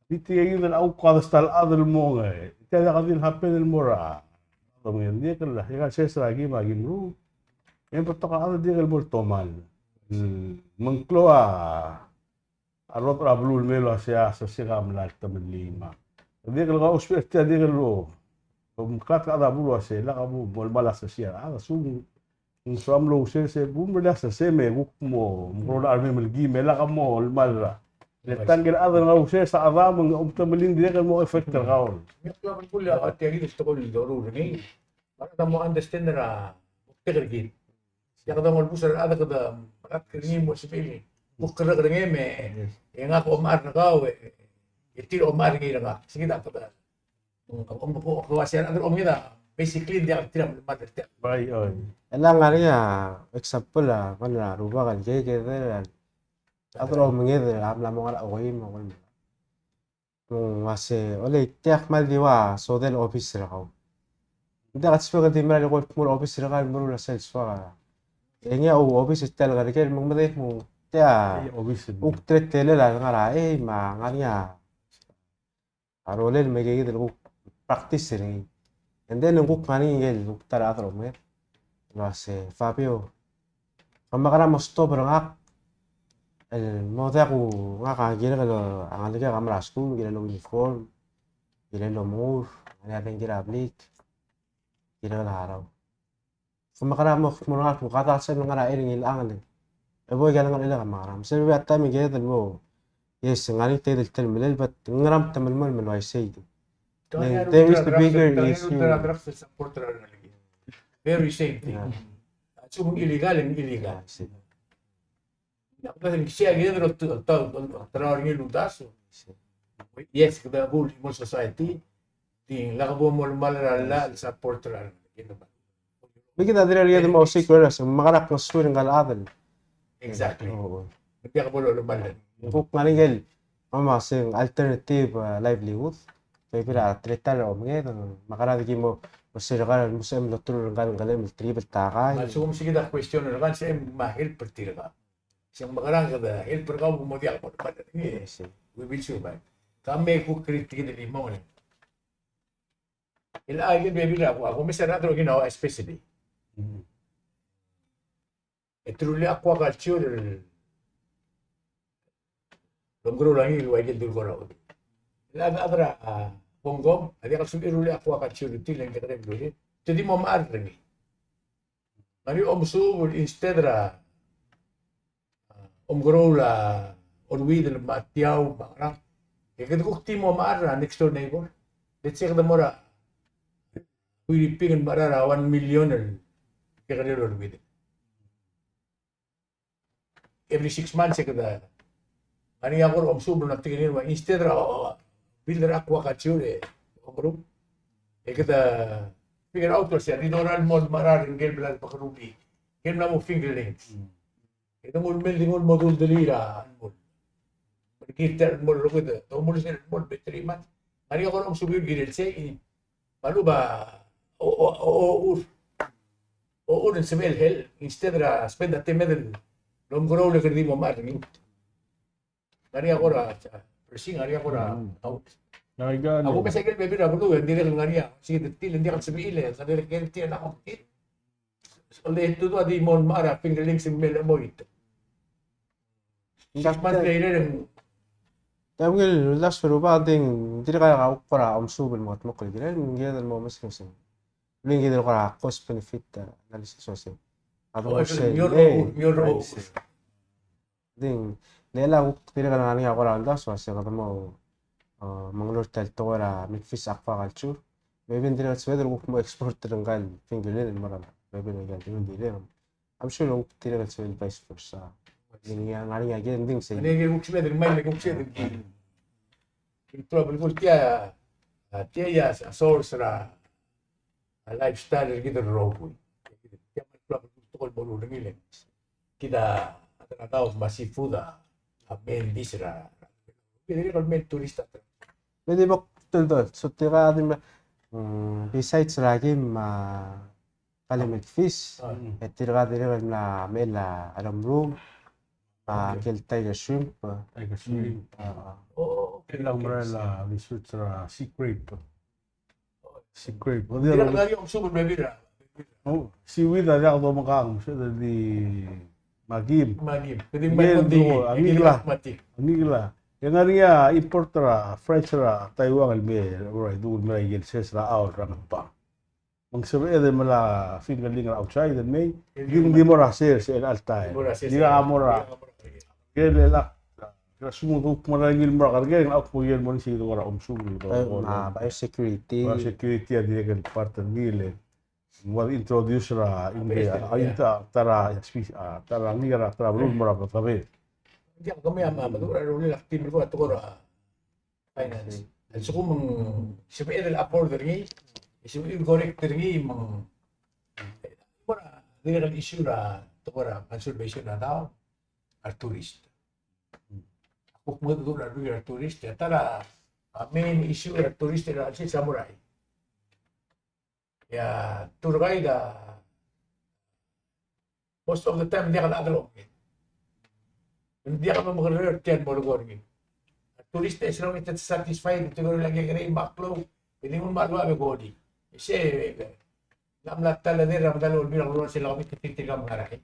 Di tia kid el kuk a ta el chad el mo nge. Tia diak di el happen el mo er a Tomenged, ng dirrek el, e a sers er a kim, a kim ruu, e ng betok a chad el dirrek el mo el tomall. Me ng klou a a rubak er a beluu el mei el uasei a sesei a mla el temellii me a. Dirrek el kausbech er tia, dirrek el lo. Meklatk a chad er a beluu el uasei, lak bo molemall a sesei a rechad, a lsekum ng soam el ousers e bo mle a sesei me kuk mo, mo mekerang a charmem el kim, e lak molemall er a. Le tang el chad el ousers a chad me ng omtemellii, dirrek el mo effect er kau. Ng klou a belkul a tia kid el tekoi el doruul er ngii. Me a rechad a mo understand er a moktek er kid. Diak dongol bus er a rechad, kede melatk er ngii el mo sebechir el kuk kerrekerengem, e ngak a omechar er kau, e e tir a omechar er ngii er ngak. Sei kid a kede, mm, om, om, ko uasei a rechad er a omenged a basically ng diak tir a melemall er tiang. Bai, oi. E le ngar er ngii a example a, ngar er a rubak el kede, kede, a rechad er a omenged a mla mo ngar er a okeim, okeim. Ng uasei, ole, tia kmal di ua sodel obis er kau. Ng diak a sebechek el di mera el ko el kmo obis er kau el meruul a sel soak. E ngii a obis er tia el kerker, me ng medengei el kmo tia, obis er kuk teletelel a ngar er a, e, me a ngar er ngii a rolel me ke kid el kuk practice er ngii. And then ng kuk ngar er ngii el kuk ta er a chad er a omenged el uasei, Fabio, ke mekerang e mo stop er ngak el mo diak ku, ngak a kirek el, a ngalek a mera el skuul, kirel el uniform, kirel el omengur, ngar er ngii a dengki er a blik, kirek el harau. Ke mekerang e mo, mo er ngak el kuk a ta sel ngar er a er ngii el ngii. E bo, aika el ngar er a, ke mekerang. Sel bebil a taem e kede mo, yes, ngar er ngii tia el telemellel, but ng ngerang temelemolem el uaisei. There is the bigger issue. Very same thing. Yeah. A lsekum ng illegal, ng illegal. Yeah, I see. Ng sei a kid el ta, ta, ta er ngii el uldasu. Yes, kede bo el civil society. Di lak bo molemall er a llach el support er a. Me kid a dirrek el kede mo osiik er a, se mekerang e ng suir ngka el chad el. Exactly. Oo. Me diak bo lolemall. Kuk ngar er ngii el, me a se ng alternative, uh, livelihood. Bebil a teletelel a omenged, mekerang e di ki mo, mo sel kar el mo sebechem el olturk er ngka el ngelem el trip el ta er ngii. Me a lsekum sei kid a question er ngka, sebechem me a help er tirka. Se ng mekerang e kede help er kau, mo diak bo lolemall. Yes, sir. We will survive. Ka me kuk create kid el imong. El a ikel bebil a ko, a ko mes a rechad er a Okinawa especially. Mm. E te rullii a aquaculture el omekeroul a ngii el ua ikel dul kora. El a rechad er a, a, Hong Kong a diak el sebechir el rullii a aquaculture er tir, le ng kekerei el rullii. Te di mo mechar er ngii. Ngar er ngii a omesuub el instead er a, a, omekeroul a, oruid el me a tiau me a ngerang. E kede kuk di mo mechar er a next door neighbor. Let's say kede mo er a Huiriping el mechar er a one million el kekerei el oruid. Every six months e kede ngar er ngii a kora omesuub el mla tekingir el ua instead er a, o, build er a aquaculture e omeruul, e kede figure out el uasei a di dorael el mo mechar er ngii el bla lebekeruul, ngii el bla mo fingerlings. Mm. E de nguu el mei, di nguu el mo duldelii er a chelebuul. Me ng kirir tia el chelebuul el rokui e de nguu el sel chelebuul el me three months. Ngar er ngii a kora omesuub el kirel sei, me a lechub a, o, o, o, o, ur. O, ur el sebechel el, instead er a spend a temed el omekeroul e kede di mo mechar er ngii. Ngar er ngii a kora, a, percent, ngar er ngii a kora, mm, out. Ngar er ngii a, a, ko mes a ikel bebil er a beluu, e ng dirrek el ngar er ngii a, sei kid el tir, e ng diak el sebechir, e ng dirrek el tir a ngar er ngii. All they have to do a di mo mechar a fingerlings el mei el mo it. Six months later, e ng. Tia ungil el uldasu er a rubak, ng di dirrek el kuk kora omesuub el mo kldmokl el kirel, me ng kired el mo meskemesang. Ng kired el kora cost benefit, a, analysis el uasei. A, o, e, sel, e, ng di ng, le a kuk dirrek el ngar er ngii a kora uldasu el uasei kede mo, a, mengeluolu el tekoi er a milkfish aquaculture. Maybe ng dirrek el sebeched el kuk mo export er ngka el fingerling el mo er a, maybe ng dirrek el, I'm sure ng kuk dirrek el sebeched el vice versa. Ng di ngar er ngii a, ng di sei. Ng di kuk sebeched el mei, kuk sebeched el. Tia, a, tia a source er a a lifestyle er kid el rokui. Tia me a tekoi el bo lurengil e kid a, a, a, me a seafood a, a main dish er a, kid a main tourist attraction. Me di bo kuk toltol, so tirka di me, mm, besides er a kim, a, kall el milkfish, a, e tirka dirrek el mla mechell a remrum, a, okay, kel tiger shrimp, a. Tiger shrimp. Mm. A, a. Oh, okay, okay. Tirka mera el, a, research er a sea crepe. Secret. Ng dirrek el ngar er ngii a omesubel el bebil er a. Oh, seaweed a diak domekang, se di makim. Makim. Kede di makim, di, a ngikl a. Makim. A ngikl a. E ng ngar er ngii a import er a, fresh er a Taiwan el mei, right, el mei er a ikel sers er a Aol er a Ngatpang. Me ng sebeched el melai a fingerling er a outside el mei, ng di mo er a sers er chelecha el taem. Di mo er a sers. Di mo er a. Ikel, ikel a, ikel a smooth, kuk mo er a ngii el mo er a kerker, ng kuk mo er a ngii el mo er a sel kora omesubel. Eh, a, biosecurity. Biosecurity a dirrek el part er ngii el ng ua introduce er a, a, ta er a, a, ta er a ngii er a, ta er a beluu el mo er a Betebei. Diak kemiu a, a, meduch er a rolel a ktim el kora tekoi er a finance. A lsekum ng sebeched el afford er ngii, sebeched el correct er ngii me ng, mo er a dirrek el issue er a tekoi er a conservation er a daob, a tourist. Kuk mo meduch er a tourist, e a ta er a main issue er a tourist er a chelsel a samurai. E a tour guide a most of the time ng diak el chad el omes. Ng diak el mo mekerreu er tia el mo er ngii. A tourist, as long as it's satisfied, te ko er a kekerei me a klou, e di nguu el mo er a ua e ko di. E se, ng mla ta el chad er a medal a Olbiil er a Kelulau er a sel lekebit e tirka a mla er a.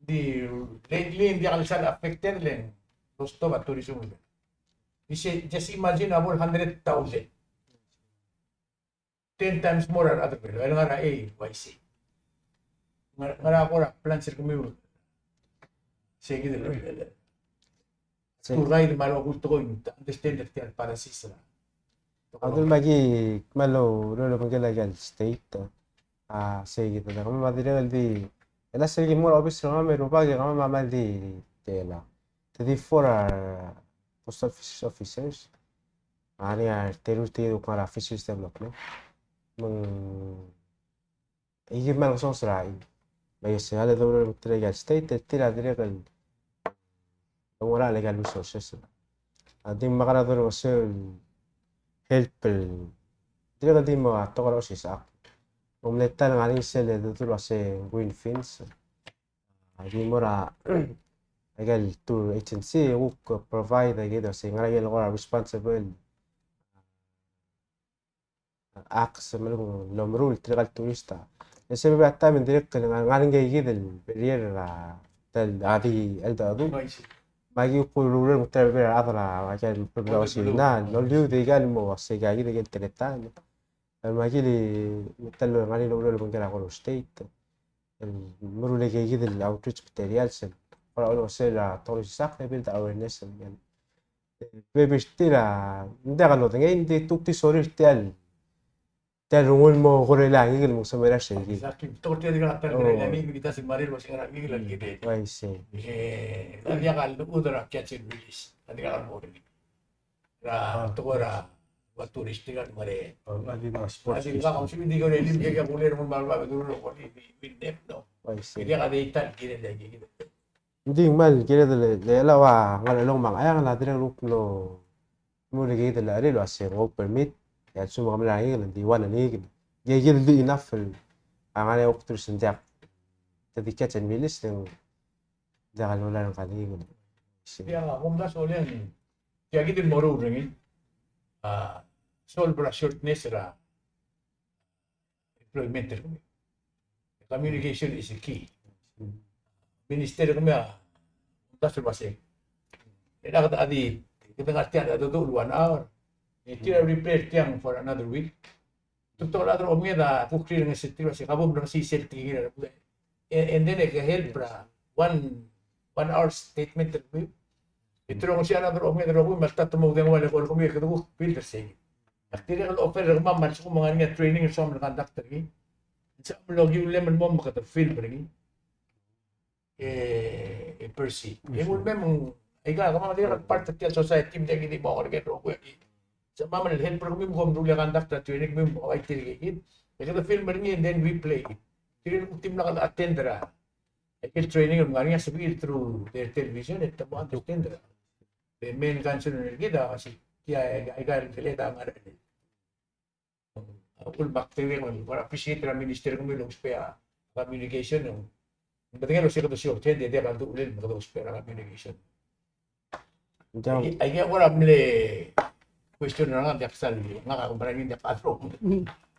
Di lately ng diak el sal affected le ng lost a tourism. Di se, just imagine about hundred thousand. Ten times more a rechad er a Belau el ngar er a, e, uaisei. Ngar, ngar er a kora plans er kemiu. Se kid el, el, el. Tour guide me a rokui el tekoi, understand er tia el policies er a. A dul me aki, me a lo, lo, lo, me a ikel state. A, se kid el, me a dirrek el di, el a se ki mo er a obis er kemam e rubak e kemam a mal di, di, tela. Te di for a post office officers. A ngar er ngii a teru el tir el kuk ngar er a fisheries development. Me ng, e ki kmal kesonges er a chim. Me a se a le doruul er tirke el state, e tir a dirrek el, el ngar er a ikel resources. A di me kora doruul er sel help el, dirrek el di mo a tekoi er a osisechakl. Ng mle ta el ngar er ngii sel doruul er a se green fence. A di mo er a, a ikel tour agency, e kuk provide a ikel, se ngar er a ikel kora responsible acts me a lomeruul tirka el tourist. E se bebil er a taem e ng dirrek el ngar, ngar er ngii a ikel barrier er a, tel, a di, el dedu. Me aki kuk rullii me tel bebil er a rechad er a ikel bebil er a Sina, el oliud a ikel mo, se a ikel, ikel teletael. El me aki di, me tel ngar er ngii el oureor el obengkel a Koror State. El meruul a ikel outreach materials el kora olngeseu er a tekoi er a osisechakl e build awareness el. Bebil er tir a, ng diak lodengei, ng di tuk di sorir tia el, tia el rengul el mo kerel a ngikel me ng sebechir a sei. Exactly. Tuk tia el di ngar er a ta el kerel a ngikel, me ki ta sel mera el uasei ngar er a ngikel el kirel. Uaisei. E, ng diak a lechub er a catch and release. Ng diak a lechub er a tekoi er a ua tourist er a ngar er a. A di ngar er a sports. A di ngar er a sports. Di ngar er a lim, ke ke kuler mo mal ba, di, di, di, di, no. Uaisei. Ng diak a data el kirel a ngikel. Ng di ng kmal kired el, le, le ua ngar er a elong me a Ngcheangel a dirrek el kuk mlo, mlo kired el, el uasei ng opermit, e a lsekum ke mla er a ngikel, ng di one a ngikel. Ng kired el di enough el, a ngar er a oktur se ng diak, te di catch and release, ng diak el olai er ngka el ngikel. Sei. Tia, a, kumdasu e le ng, tia kid el moruul er ngii, a, solve er a shortness er a, employment er kemiu. Communication is the key. Minister er kemiu a, tas el baseng. E a kede di, kede ngar tiang a dodu el one hour. E tir a repair tiang for another week. Te betok el chad er a omenged a kuk rirrenges er tir el baseng, ka bo mrengesii sel tekingir a, and, and then e ke help er a one, one hour statement er kemiu. E te rongesii a rechad er a omenged el rokui me a lta te mo oudengua el eko er kemiu e kede kuk build er sei. Ak dirrek el offer er kemam me a lsekum ng ngar er ngii a training el soam el conduct er ngii, ng soam el okiu el mei el mo me kede film er ngii. E, e Percy. E nguu el mei me ng, aika, kemam a dirrek el part er tia el society me ng di mo ngar er ngii el rokui. Ng soam el help er kemiu me kom ruul a conduct er a training me kom bai tir er kid. E kede film er ngii and then we play. Tir el kuk dimlak el attend er a Aike el training el ngar er ngii a sebechir through their television, e te mo understand er a. The main concern er kid a, se tia, aika el keleched a ngar er ngii. A, ul mak tirke el, kora appreciate er a minister er kemiu el ousbech a communication, e ng bedengel el osiik a dosi obengkel, e diak a duch el me kede ousbech er a communication. Aike, aike a kora mle, question er ngak a diak sal, ngak a kombalai ngii a diak a throw.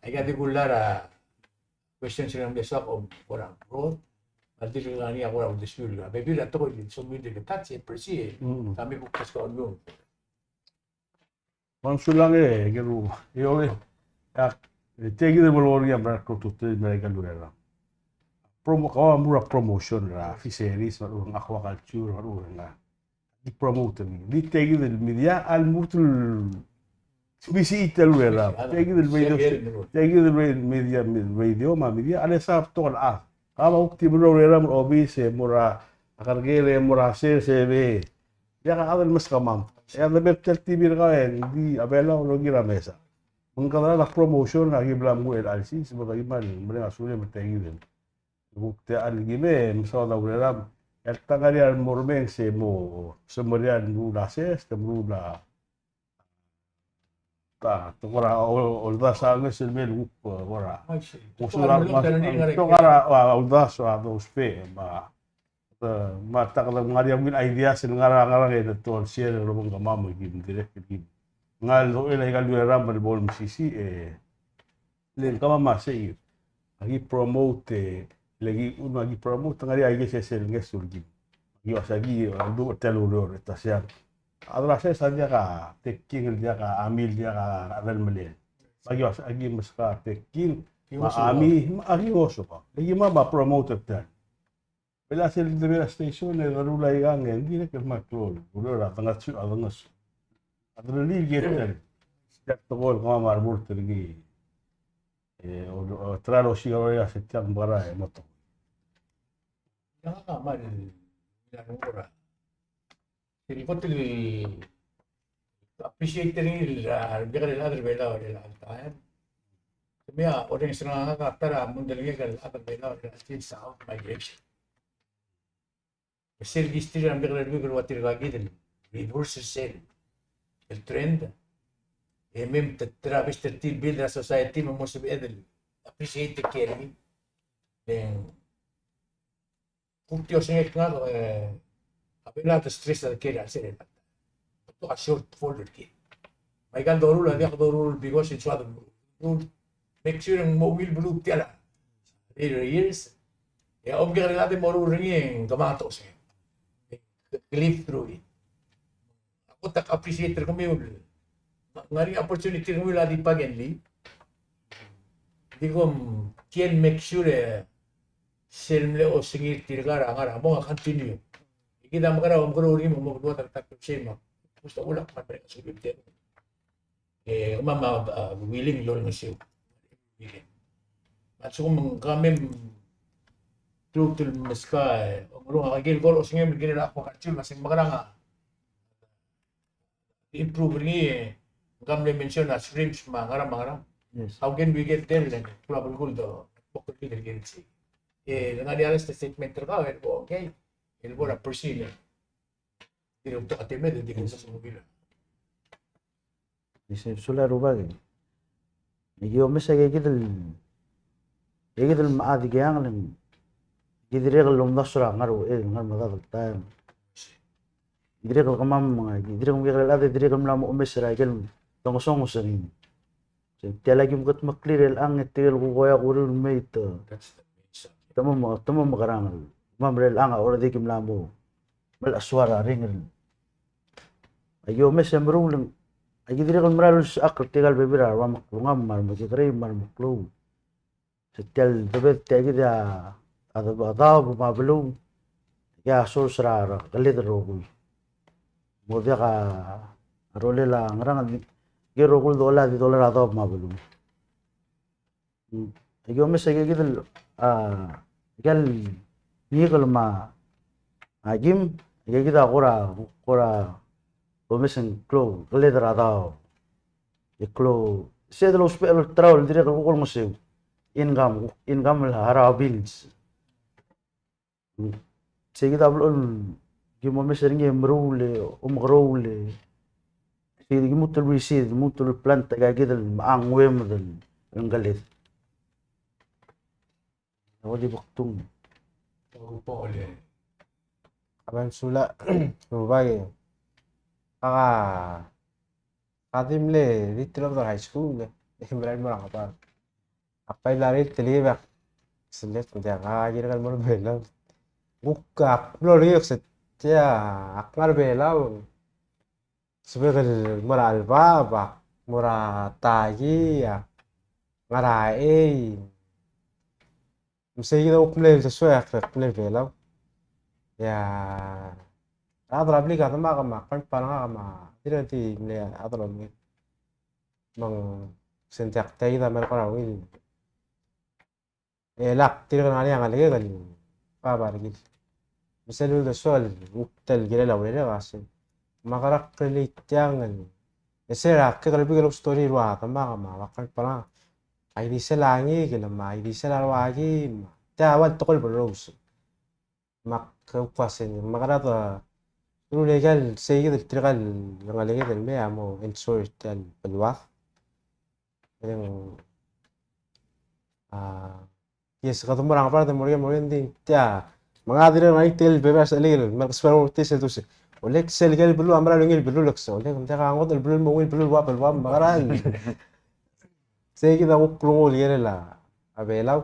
Aika di kular a question er ngak a soak a kora broad, a di ngar er ngii a kora uldesuir. A bebil a tekoi el somiu el di touch e persi e. Mm. Kemiu kuk keskau el Ng sulang e, ke ru, e ole, ak, e, tia kid el bo lenguu er ngii a mera el klou a ultutelel el mera el ika el ureram. Promo, kau a mo er a promotion er a fisheries, me a lechub e ng aquaculture, me a lechub e ng di promote er ngii. Di tia kid el media a lmuut el mesisiich tia el ureram. Tia kid el radio, tia kid el radio, media, radio, me a media, a lesa betok el chad. Kau a kuk di mo er a ureram el obis, e mo er a kerrekeriil, e mo er a sers, e be Diak a chad el meskemam. E a debel tia el T V er kau e ng di a Belau el oker er a mesa. Me ng kede er a promotion a ki bla mo er a chelsel, se me a ki mal mereng a sulem er tia kid el. Kuk tia el ki me, mesaod a ureram. E a ta ngar er ngii a mo remenges e mo, se mo er ngii a meruul a sers, te meruul a ta, te kora, o, oldasu a ngeso el me kuk, e, kora. Ngosuir a, me a, te kora, a, oldasu a dousbech, me a, e, me a ta kede ngar er ngii a ideas el ngar er a, ngar er a, e te olsiik er a lobengkemam e kim dirrek el kim. Ngar er a, el aika el ureram el bo el mesisiich, e, le ng kemam a seikid. Aki promote, e, le ki, un, aki promote, ngar er ngii a ikei sesei el ngeso el kim. Aki uasei, aki, a, du, tia el ureor, e ta siang. A chad er a sers a diak a tekingel, diak a, a mil, diak a, a delmelel. Aki uasei, aki meskau a teking, me a ami, me aki ngosukau. Le kimam a promote er tia. Bela sel debel a station e deruul aikang e ng dirrek el kmal klou el ureor a dengesu, a dengesu. A derellii el ketel. Tia el tekoi el kemam a remurt er ngii. E, o, o, tara el osiik a ureor a se tia el mekera e mo tekoi. Ia, kmal, ia, ng kora. Sel kot el appreciate er ngii el, a, rebebil er a rechad er Belau er chelecha el taem. Kemiu a orrenges er ngak a ta er a mundelekel a rechad er Belau er chelecha el taem, se a outmigration. Sel history er a rebebil er a rechad el ua tirka kid el reverse sel, el trend. E mei me te, te er a best er tir el build er a society me mo sebeched el appreciate er ker. E ng Kuk di osengek ngak, e, a Belau a stress er ker er a sel, betok a shortfall er ker. Me aika el doruul a diak doruul because it's what, make sure e ng mo ungil beluu tia el later years. E a omkekerei el chad e moruul er ngii e ng kemanget a osengek. Live through it. Ak kot el appreciate er kemiu el ngar er ngii a opportunity er kemiu el di back and lead. Di kom kiei el make sure e sel mle osengir tirka er a ngar er a mong a continue. E kid a mekerang e omekeroul er ngii me ng mo klou a ta er a takteb sei me a, bus ta ulak me a merek a sulim tia. E kemam a, a, willing el olengeseu. Willing. Me a lsekum ng kemam a lmuut el meskau, e, ongerung a ikel kora osengem el kirel a aquaculture me a se ng mekerang a improve er ngii, e, ng kemam a mention a shrimps me a ngerang me a ngerang. Yes. How can we get there? Then, klou a belkul do, bok el kirel sei. E, ng ngar er ngii a last statement er kau, e, okay. E, bo er a pursue. Dirrek el betok a temed, e di kuk sesei el movie. Di se, sulang e rubak. E ki omes a ikakid el, ikakid el mechad er a Ngcheangel, ki dirrek el omdasu er a ngar er a uchei, ngar er a medad el taem. Dirrek el kemam, ki dirrek el mekekerei el chad, dirrek el mla mo omes er a ikel dongesonges er ngii. Se tia el aki mkedmokl er chelechang e tirke el kuk oeak uriul el mei te, te mo, te mo mekerang. Me er chelechang a already ki mla mo melechesuar a ringel. Aki omes e meruul, aki dirrek el mera el ulsechakl er tirka el bebil er a rua meklungam me a remekekerei me a remeklou. Se tia el debed tia kid a, a daob me a beluu. Tia a source er a, er a keled el rokui. Mo diak a rolel a ngerang, di, di rokui el dolai, di dolai er a daob me a beluu. Mm. Aki omes a ikakid el, a, ikel ngikel me a kim, ikakid a kora, kora omes e ng klou, keled er a daob. E klou, se de lousbech el olterau el dirrek el kuk olengeseu. Income, income el harau a bills. Sei kid a blechoel ki mo omes er ngii e meruul e, omekeroul e. Sei kid ki lmuut el receive, lmuut el plant aika kid el mechang e uemed el ngeled. Ng di bek tung. Kmal sulang, rubak. Ak a Ak di mle di tilobed er a high school, e merael el mo er a Ngebard. Ak bai mla er ngii el telkib e ak selet, ng diak, a kirek el mo er a Belau. Kuk ak mlo er ngii e ak se tia, ak ngar er a Belau. Sebechek el mo er a chelebacheb, mo er a taki, a ngar er a chei. Me sei kid a kuk mle uldesuek e ak mle er a Belau. E a rechad er a blik a demak me a kmal ngak me a dirrek el di mle chad er a omenged. Me ng se ng diak, tia kid a mera el kora ungil. E lak dirrek el ngar er ngii a ngelekek el bab er kid. Me sel uldesuek el kuk ta el kirel a urerek a se, me a krak el tiang el, e se er a kekerei el bik el story er a demak me a kmal ngak. A ildisel a ngikel, me a ildisel a ruaki, me tia a ua el tekoi el berrous. Me ak kuk ua se ng, me a kede, e, rullii aika el sei kid el tirka el ngeleked el mei a mo ensure tia el beluad. E ng, a, yes, kede mo er a Ngebard, mo er ngii, mo er ngii, ng di tia. Me ng dirrek el ngar er ngii tia el bebil a sechelik el, me a kesbel a tis el duse. Olek sel ikel beluu a mera el ungil beluu el kse. Olek, ng diak a ngodech el beluu el mo ungil beluu el ua, el ua, me a kede. Sei kid a kuk klungul el kirel a Belau.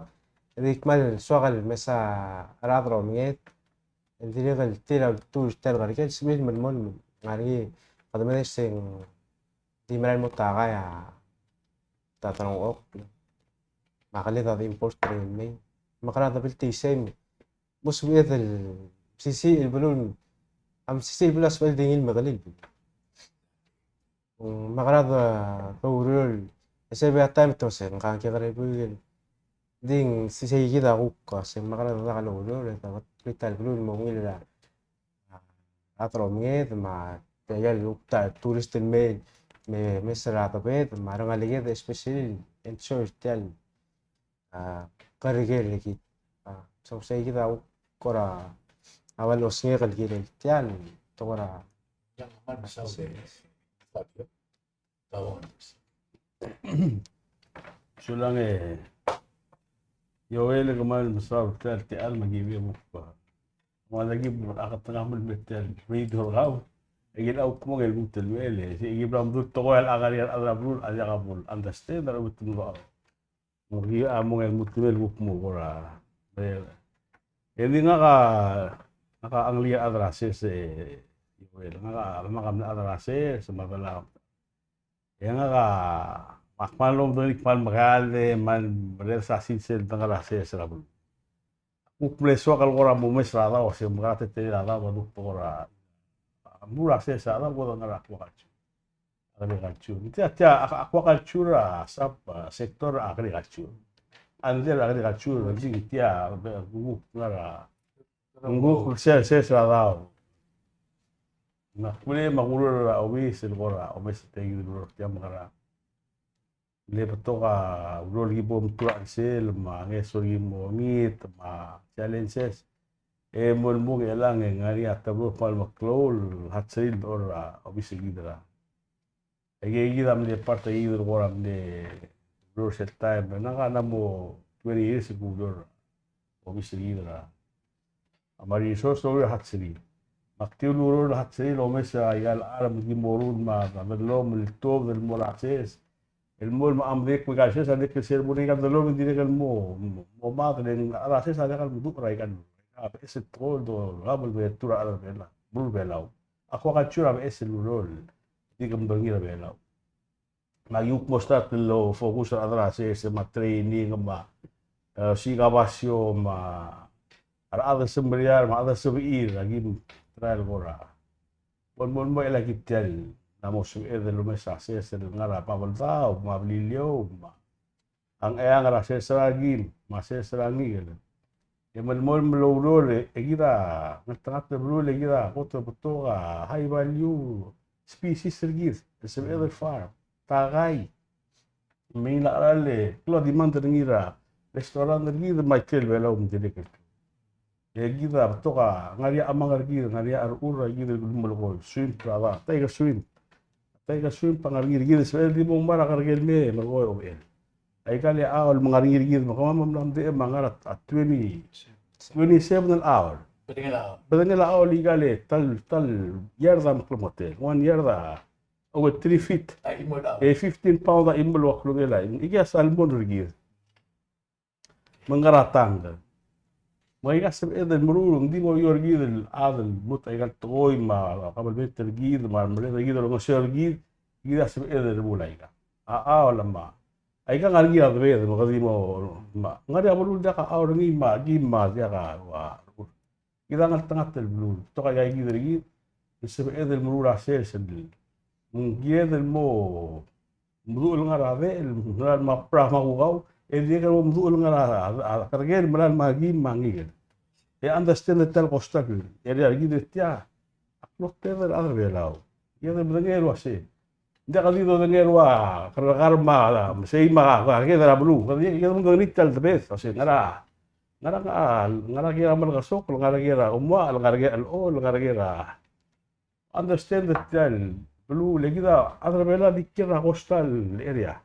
E di kmal soak el mesa a rechad er a omenged el dirrek el tir a ultuil er tia el kerrekeriil, sebechir el melemolem el ngar er ngii, kede medengei se ng di merael el mo takai a ta, ta er a ongchokl. Me a keled a di import er ngii el mei. Me a kede, a debil tisei, mo sebeched el mesisiich el beluu, a mesisiich el beluu a sebechel di ngii el mekelii el beluu. Me a kede, a, oureor, e se a taem e te ose, ngka ng kekerei el buik el di ng sei kid a kuk, a, se me a kede a diak loureor, e te, te, ta el beluu el mo ungil er a, a, rechad er a omenged, me a, tia el kuk ta el tourist el mei, me, mesa er a debed, me a rengeleked, especially, ensure tia el a, kerrekeriil er kid. A, so sei kid a kuk kora a ua el osengek el kirel tia el tekoi er a. Sulang e Joel e kmal mesaul er tia el techall me a ki bai kuk, a, me a ki bai a ketengam el mei tia el radio er kau. E kid a kuk mong el kuk telmechell e se ki bla mdu el tekoi el ngar er ngii a rechad er a beluu a diak bo el understand er a betok el Ng di a mong el mutemel kuk mo kora. E di ngak a, ngak a ngelekek a chad er a sers e, Joel, ngak a, ngak a mle chad er a sers, me a Belau. E ngak a, ngak a kmal omdengei, kmal mekall e, kmal merreder er a sils el dengar er a sers er a beluu. Kuk mle soak el kora mo mes er a daob, se mekera teletelel a daob, a duk kora. A beluu er a sers er a daob, bo dengar er a aquaculture. Agriculture. Tia, tia, aquaculture a sub, a, sector er a agriculture. Under agriculture, ng di tia, be, kuk ngar er a, kuk sel, sel, sel a daob. Me a kuk mle, me a kuruul er a obis el kora omes er tia el ureor, tia me a kora. Le betok a ureor el ki bo mtuu er a chelsel, me a ngeso el ki mo meet, me a challenges. E mo el mong e chelechang e ng ngar er ngii a teblo el kmal meklou el hatchery el dechor er a obis er kid er a. Aike kid a mle part er kid el kora mle ureor sel taem. Ngak a mla mo twenty years el kureor er a obis er kid er a. A mle resource el oureor er a hatchery. Me ak di ulureor er a hatchery el omes aika el charm el ki mo ruul me a dellomel el tuobed el mo er a sers. El mo el me a mdekui aika el sers, a dirrek el sel mo er aika el dellomel e dirrek el mo, mo mad, e le ng a rechad er a sers a diak el meduch er aika el. A beches el tekoi el dolab el me tuu er a rechad er a Belau, beluu er a Belau. Aquaculture a beches el ureor el di kemdong er a Belau. Me a ki kuk mo start el focus er a rechad er a sers, me a training, me a, e, osiik a basio, me a rechad el semeriar, me a rechad el sebechir, a ki mtry el kora. Bo el mo, mo el aki tia el, ng mo sebeched el omes a sers el ngar er a Babeldaob, me a Beliliou, me a Ngcheangel, er a sers er a kim, me a sers er a ngikel. E melemolem el oureor, e kid a ngeltengat el beluulechad, e kid a kot el betok a high value species er kid, el sebeched el farm, takai. Me ng ngar er a le klou a demand er ngii er a restaurant er kid, me a ikrel Belau me ng dirrek el. E kid a betok a ngar er ngii a chemang er kid, ngar er ngii a rechur er kid el melekoi, shrimp er a, tiger shrimp. Tiger shrimp a ngar er ngii er kid, sebechel di mo ngmai er a kerrekerei el mei, melekoi a obechel. Aika el chao el ngar er ngii er kid, me kemam a mla mdechem a ngar er a twenty, twenty-seven el chao. Bedengel a chao. Bedengel a chao el aika el tal, tal yard a meklou el motel. One yard a Over three feet. A chimo el, e fifteen pound a chimo el ua klungel a chimo. Ikei a salmon er kid. Me ng ngar er a tang. Me aika sebeched el meruul, ng di mo er kid el chad el lmuut aika el tekoi me a kabelment er kid me a remerreder er kid el olengeseu er kid, kid a sebeched el meruul aika. A, a, olema. Aika ngar er ngii a debed, me kede mo, me ngar er ngii a beluu el diak a, a, er ngii me a, kim me a diak a, ua, Kid a ngeltengat el beluu. Betok aika kid er kid, e sebeched el meruul a sers el. Me ng kired el mo meduch el ngar er a dechel, el meral me a brak me a kukau, e dirrek el mo meduch el ngar er a, a, a kerreker el meral me a kim me a ngikel. E understand er tia el coastal area er kid er tia, a klou a tedei el chad er a Belau. Kired el medengei el uase Ng diak di dodengei el ua kerrekar me a, me sei me a, a, kid er a beluu. Kede, kede medengei tia el debed, uase ngera, ngera, ngera kiei er a Melekeok, ngera kiei er a Omuchel, ngera kiei er a Chelechol, ngera kiei er a, understand tia el beluu, le kid a chad er a Belau a di kiei er a coastal area.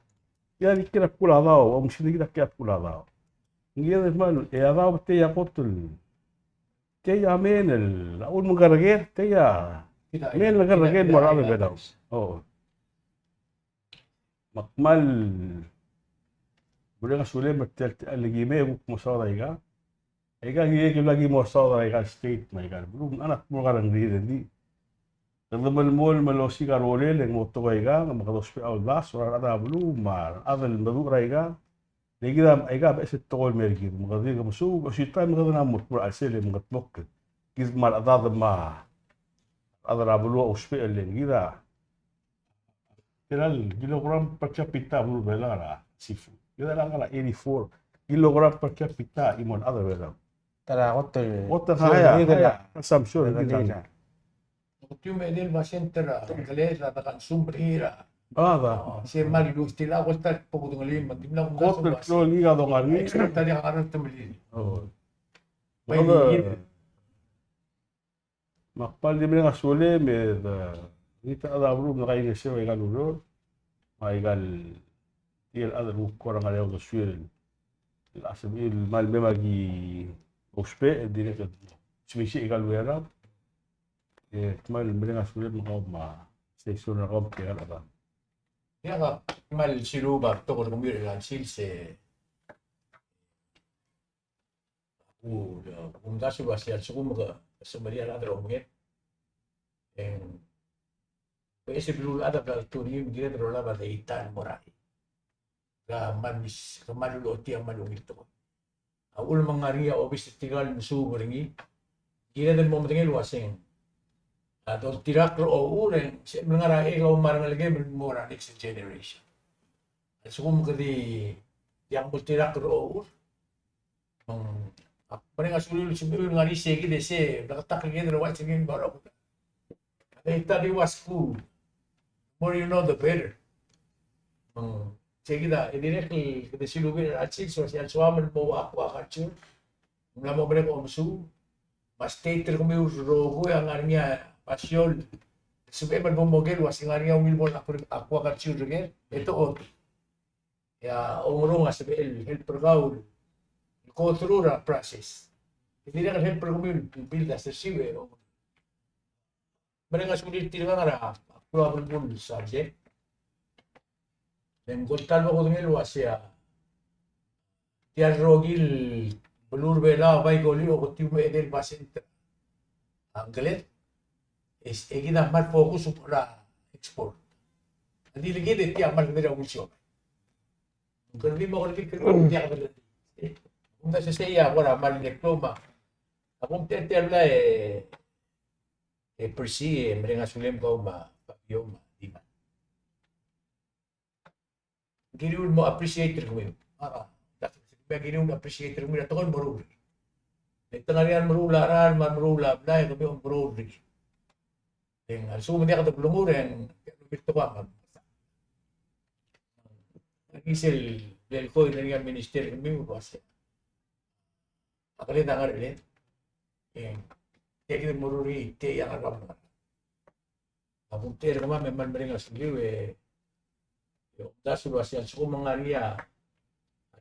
Kid a di kiei er a bkul a daob, oumesingd kid a kiei er a bkul a daob. Ng kired el kmal, e a daob tia a kot el Tia a mei el, a uchul me ng kerreker, tia a mei el kerreker el mo er a rechad er a Belau. O. Me ak kmal mereng a sulem er tia el, tia el ki mei e kuk mo saod aika. Aika ki, ki bla ki mo saod er aika el state me aika el beluu, me ng ngar er ngii a rengrir e di. Kede melemolem el osiik a rolel e ng mo tekoi aika, me kede ousbech a uldasu er a rechad er a beluu, me a rechad el meduch er aika. Le kid a, aika a beches el tekoi el mer kid, me kede di ke mesuub, osisiu el taem e kede mo er a chelsel e mengetmokl. Kid me a rechedad me a rechad er a beluu a ousbech el le kid a. Tia el kilogram per capita a beluu er a Belau er a seafood. Kid a ngar er a eighty-four kilogram per capita a chimo el chad er a Belau. Tia a kot el, kot el high, high consumption er kid. Oketiu me a edei el basent er a ngelekel a de consume er ngii er a. A, da. O, se mal use tia el kot el bo kudengelii me ng di mla kot el klou el ngii a dongar er ngii. Export a diak a ngar er a temellel. O. Bai di. Me ak kmal di mereng a sulem e de, ngii a chad er a beluu me de kaingeseu aika el ureor. Me aika el, tia el chad el kuk kora ngar er a uldesuir el, el sebechir el kmal mei me aki ousbech, e dirrek el smisech aika el ureor. E kmal mereng a sulem er kau me a station er kau me tia el chad. Ia, ak kmal siluub a betok er kemiu er chelecha el sils e ku, kumdasu el uase a lsekum ke, ke semeriar a rechad er a omenged. E ng beches el beluulechad a bla ltuu er ngii me ng kired el olab a data el mo er a Ke kmal mis, ke kmal ulechotii a kmal ungil tekoi. A uchul me ng ngar er ngii a obis er tirka el mesuub er ngii, kired el mo medengei el uaseng a doltirakl er a ochur e ng sebechem el ngar er a eou me a rengelekem el mo er a next generation. A lsekum ke di diak mo oltirakl er a ochur, Me ng, ak mereng a suliu el sebechir el ngar er sei kid e se bleketakl er kid el ua se ngii el mo er a kuk. They thought it was cool. More you know, the better. Me ng, sei kid a, e dirrek el kede silubii er a chelsel, so, se el soam el mo aquaculture. Ng mla mo merek a omesuub. Me a state er kemiu el rokui a ngar er ngii a basio el sebechem el bo moker el ua se ngar er ngii a ungil bo el aquaculture er ker, e te otu. E a ongerung a sebechel el help er kau el go through er a process. E dirrek el help er kemiu el build a sers e mereng a sulir tirka el ngar er a klou a belkul el subject. E ng ko el ta el bo kudengei el ua se a tia el rokir el beluu er a Belau a bai koliu oketiu me a edei el basent a ngkled. E kid a kmal focus er a export. A di le kid e tia a kmal kede er a ungil siobai. Ng kede di mo kede di kede tia kede di. Ng di sesei a kora kmal diploma. A bom tia tia el bla e, e Percy e mereng a sulem kau me a Fabio me a Dima. Kiriu el mo appreciate er kemiu. A, a. Kiriu el appreciate er kemiu er a tekoi el meruul. E te ngar er ngii a meruul a rechad, me a meruul a blai, kemiu a meruul er ngii. E ng a lsekum e ng diak de blengur e ng diak de tekoi a ngar. Ng di sel, sel koi er ngii a minister er kemiu el ua se a keled a ngar er ngii. E ng tia kid el meruul er ngii, tia a ngar er a ngar. A bung tia er kemam e kmal mereng a suliu e, e omdasu el ua se a lsekum e ng ngar er ngii a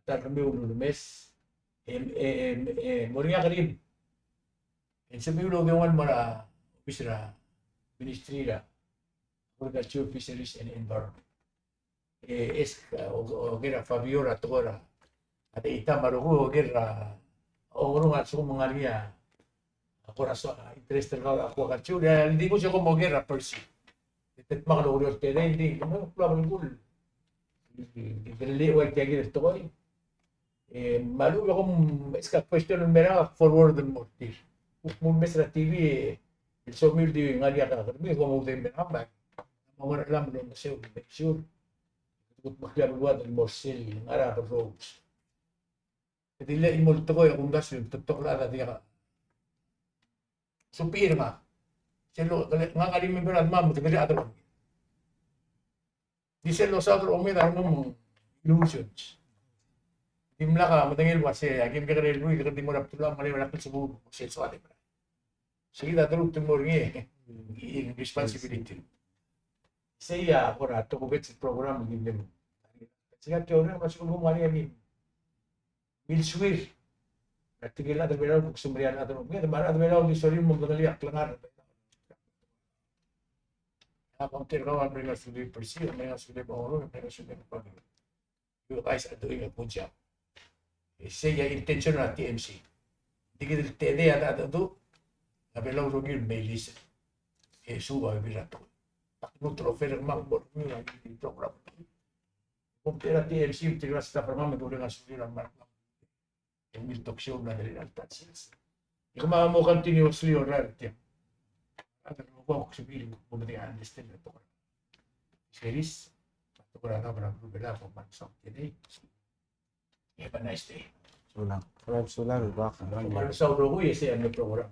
ta er kemiu el ulemes, e, e, e, e mo er ngii a kerim. E ng sebechemiu el oudengua el mo er a obis er a ministry er a Agriculture, Fisheries and Environment. E, es, o, oker a Fabio er a tekoi er a, a de ita me a rokui oker a, ongerung a lsekum ng ngar er ngii a kora soak, interest er kau er a aquaculture, e a di kuk se kom oker a pursue. E te dmak el oureor el tedei, di, di, di, di, di, di, di, di, di, di, di, E, me a lechub e kom, ask a question el mei er ngak, forward el mo er tir. Kuk mo mes er a T V, e, el somiu el di ngar er ngii a kermid, kom oudei el mei er ngak, me a mo ngar er a lam el omeseu, make sure. Kuk mo klou el ua el mo er sel ngar er a berrous. E di le chimo el tekoi a kumdasu e te betok el chad a diak a supir ngak. Sel lo, ngak a remember a demam, me te kede a chad er a Di sel losaod er a omed a rengum illusions. Dimlak a medengei el uasei, a kim kekerei el rui, kede di mo er a bdelul a ngalek el bla kelsebul, sel soad e mera. Sei kid a deruul el mo er ngii, e responsibility. Sei a kora tokubets el program, di le. Sei a teoria, me a sel bo mo er ngii a kim milsuir. A tirke el chad er a Belau, kuk semeriar el chad er a Belau, me a rechad er a Belau di sorir el mo medengelii a klengar. A kom tir kau a mereng a sulir Percy, a mereng a sulir Bongoro, a mereng a sulir Bongoro. You guys are doing a good job. E sei a intention er a T M C. Di kid el tedei a, a, a, a Belau rokir el mei listen. E suub a bebil er a tekoi. Ak lmuut el offer er kemam el mo er kemiu er a program. Kom tir a T M C, tirka el staff er kemam, e ke mereng a sulir a Mark. E ungil talk show el mla er a ta el sils. E kemam a mo continuously orrael er tiang. A ta el mo kuk sebechir el mo medengei a understand er a tekoi. Series, tekoi er a governor er a Belau, kom kmal soak el tedei. Have a nice day. Sulang. Sulang, sulang, bak. Kom kmal mesaul el rokui, e sei a mle program.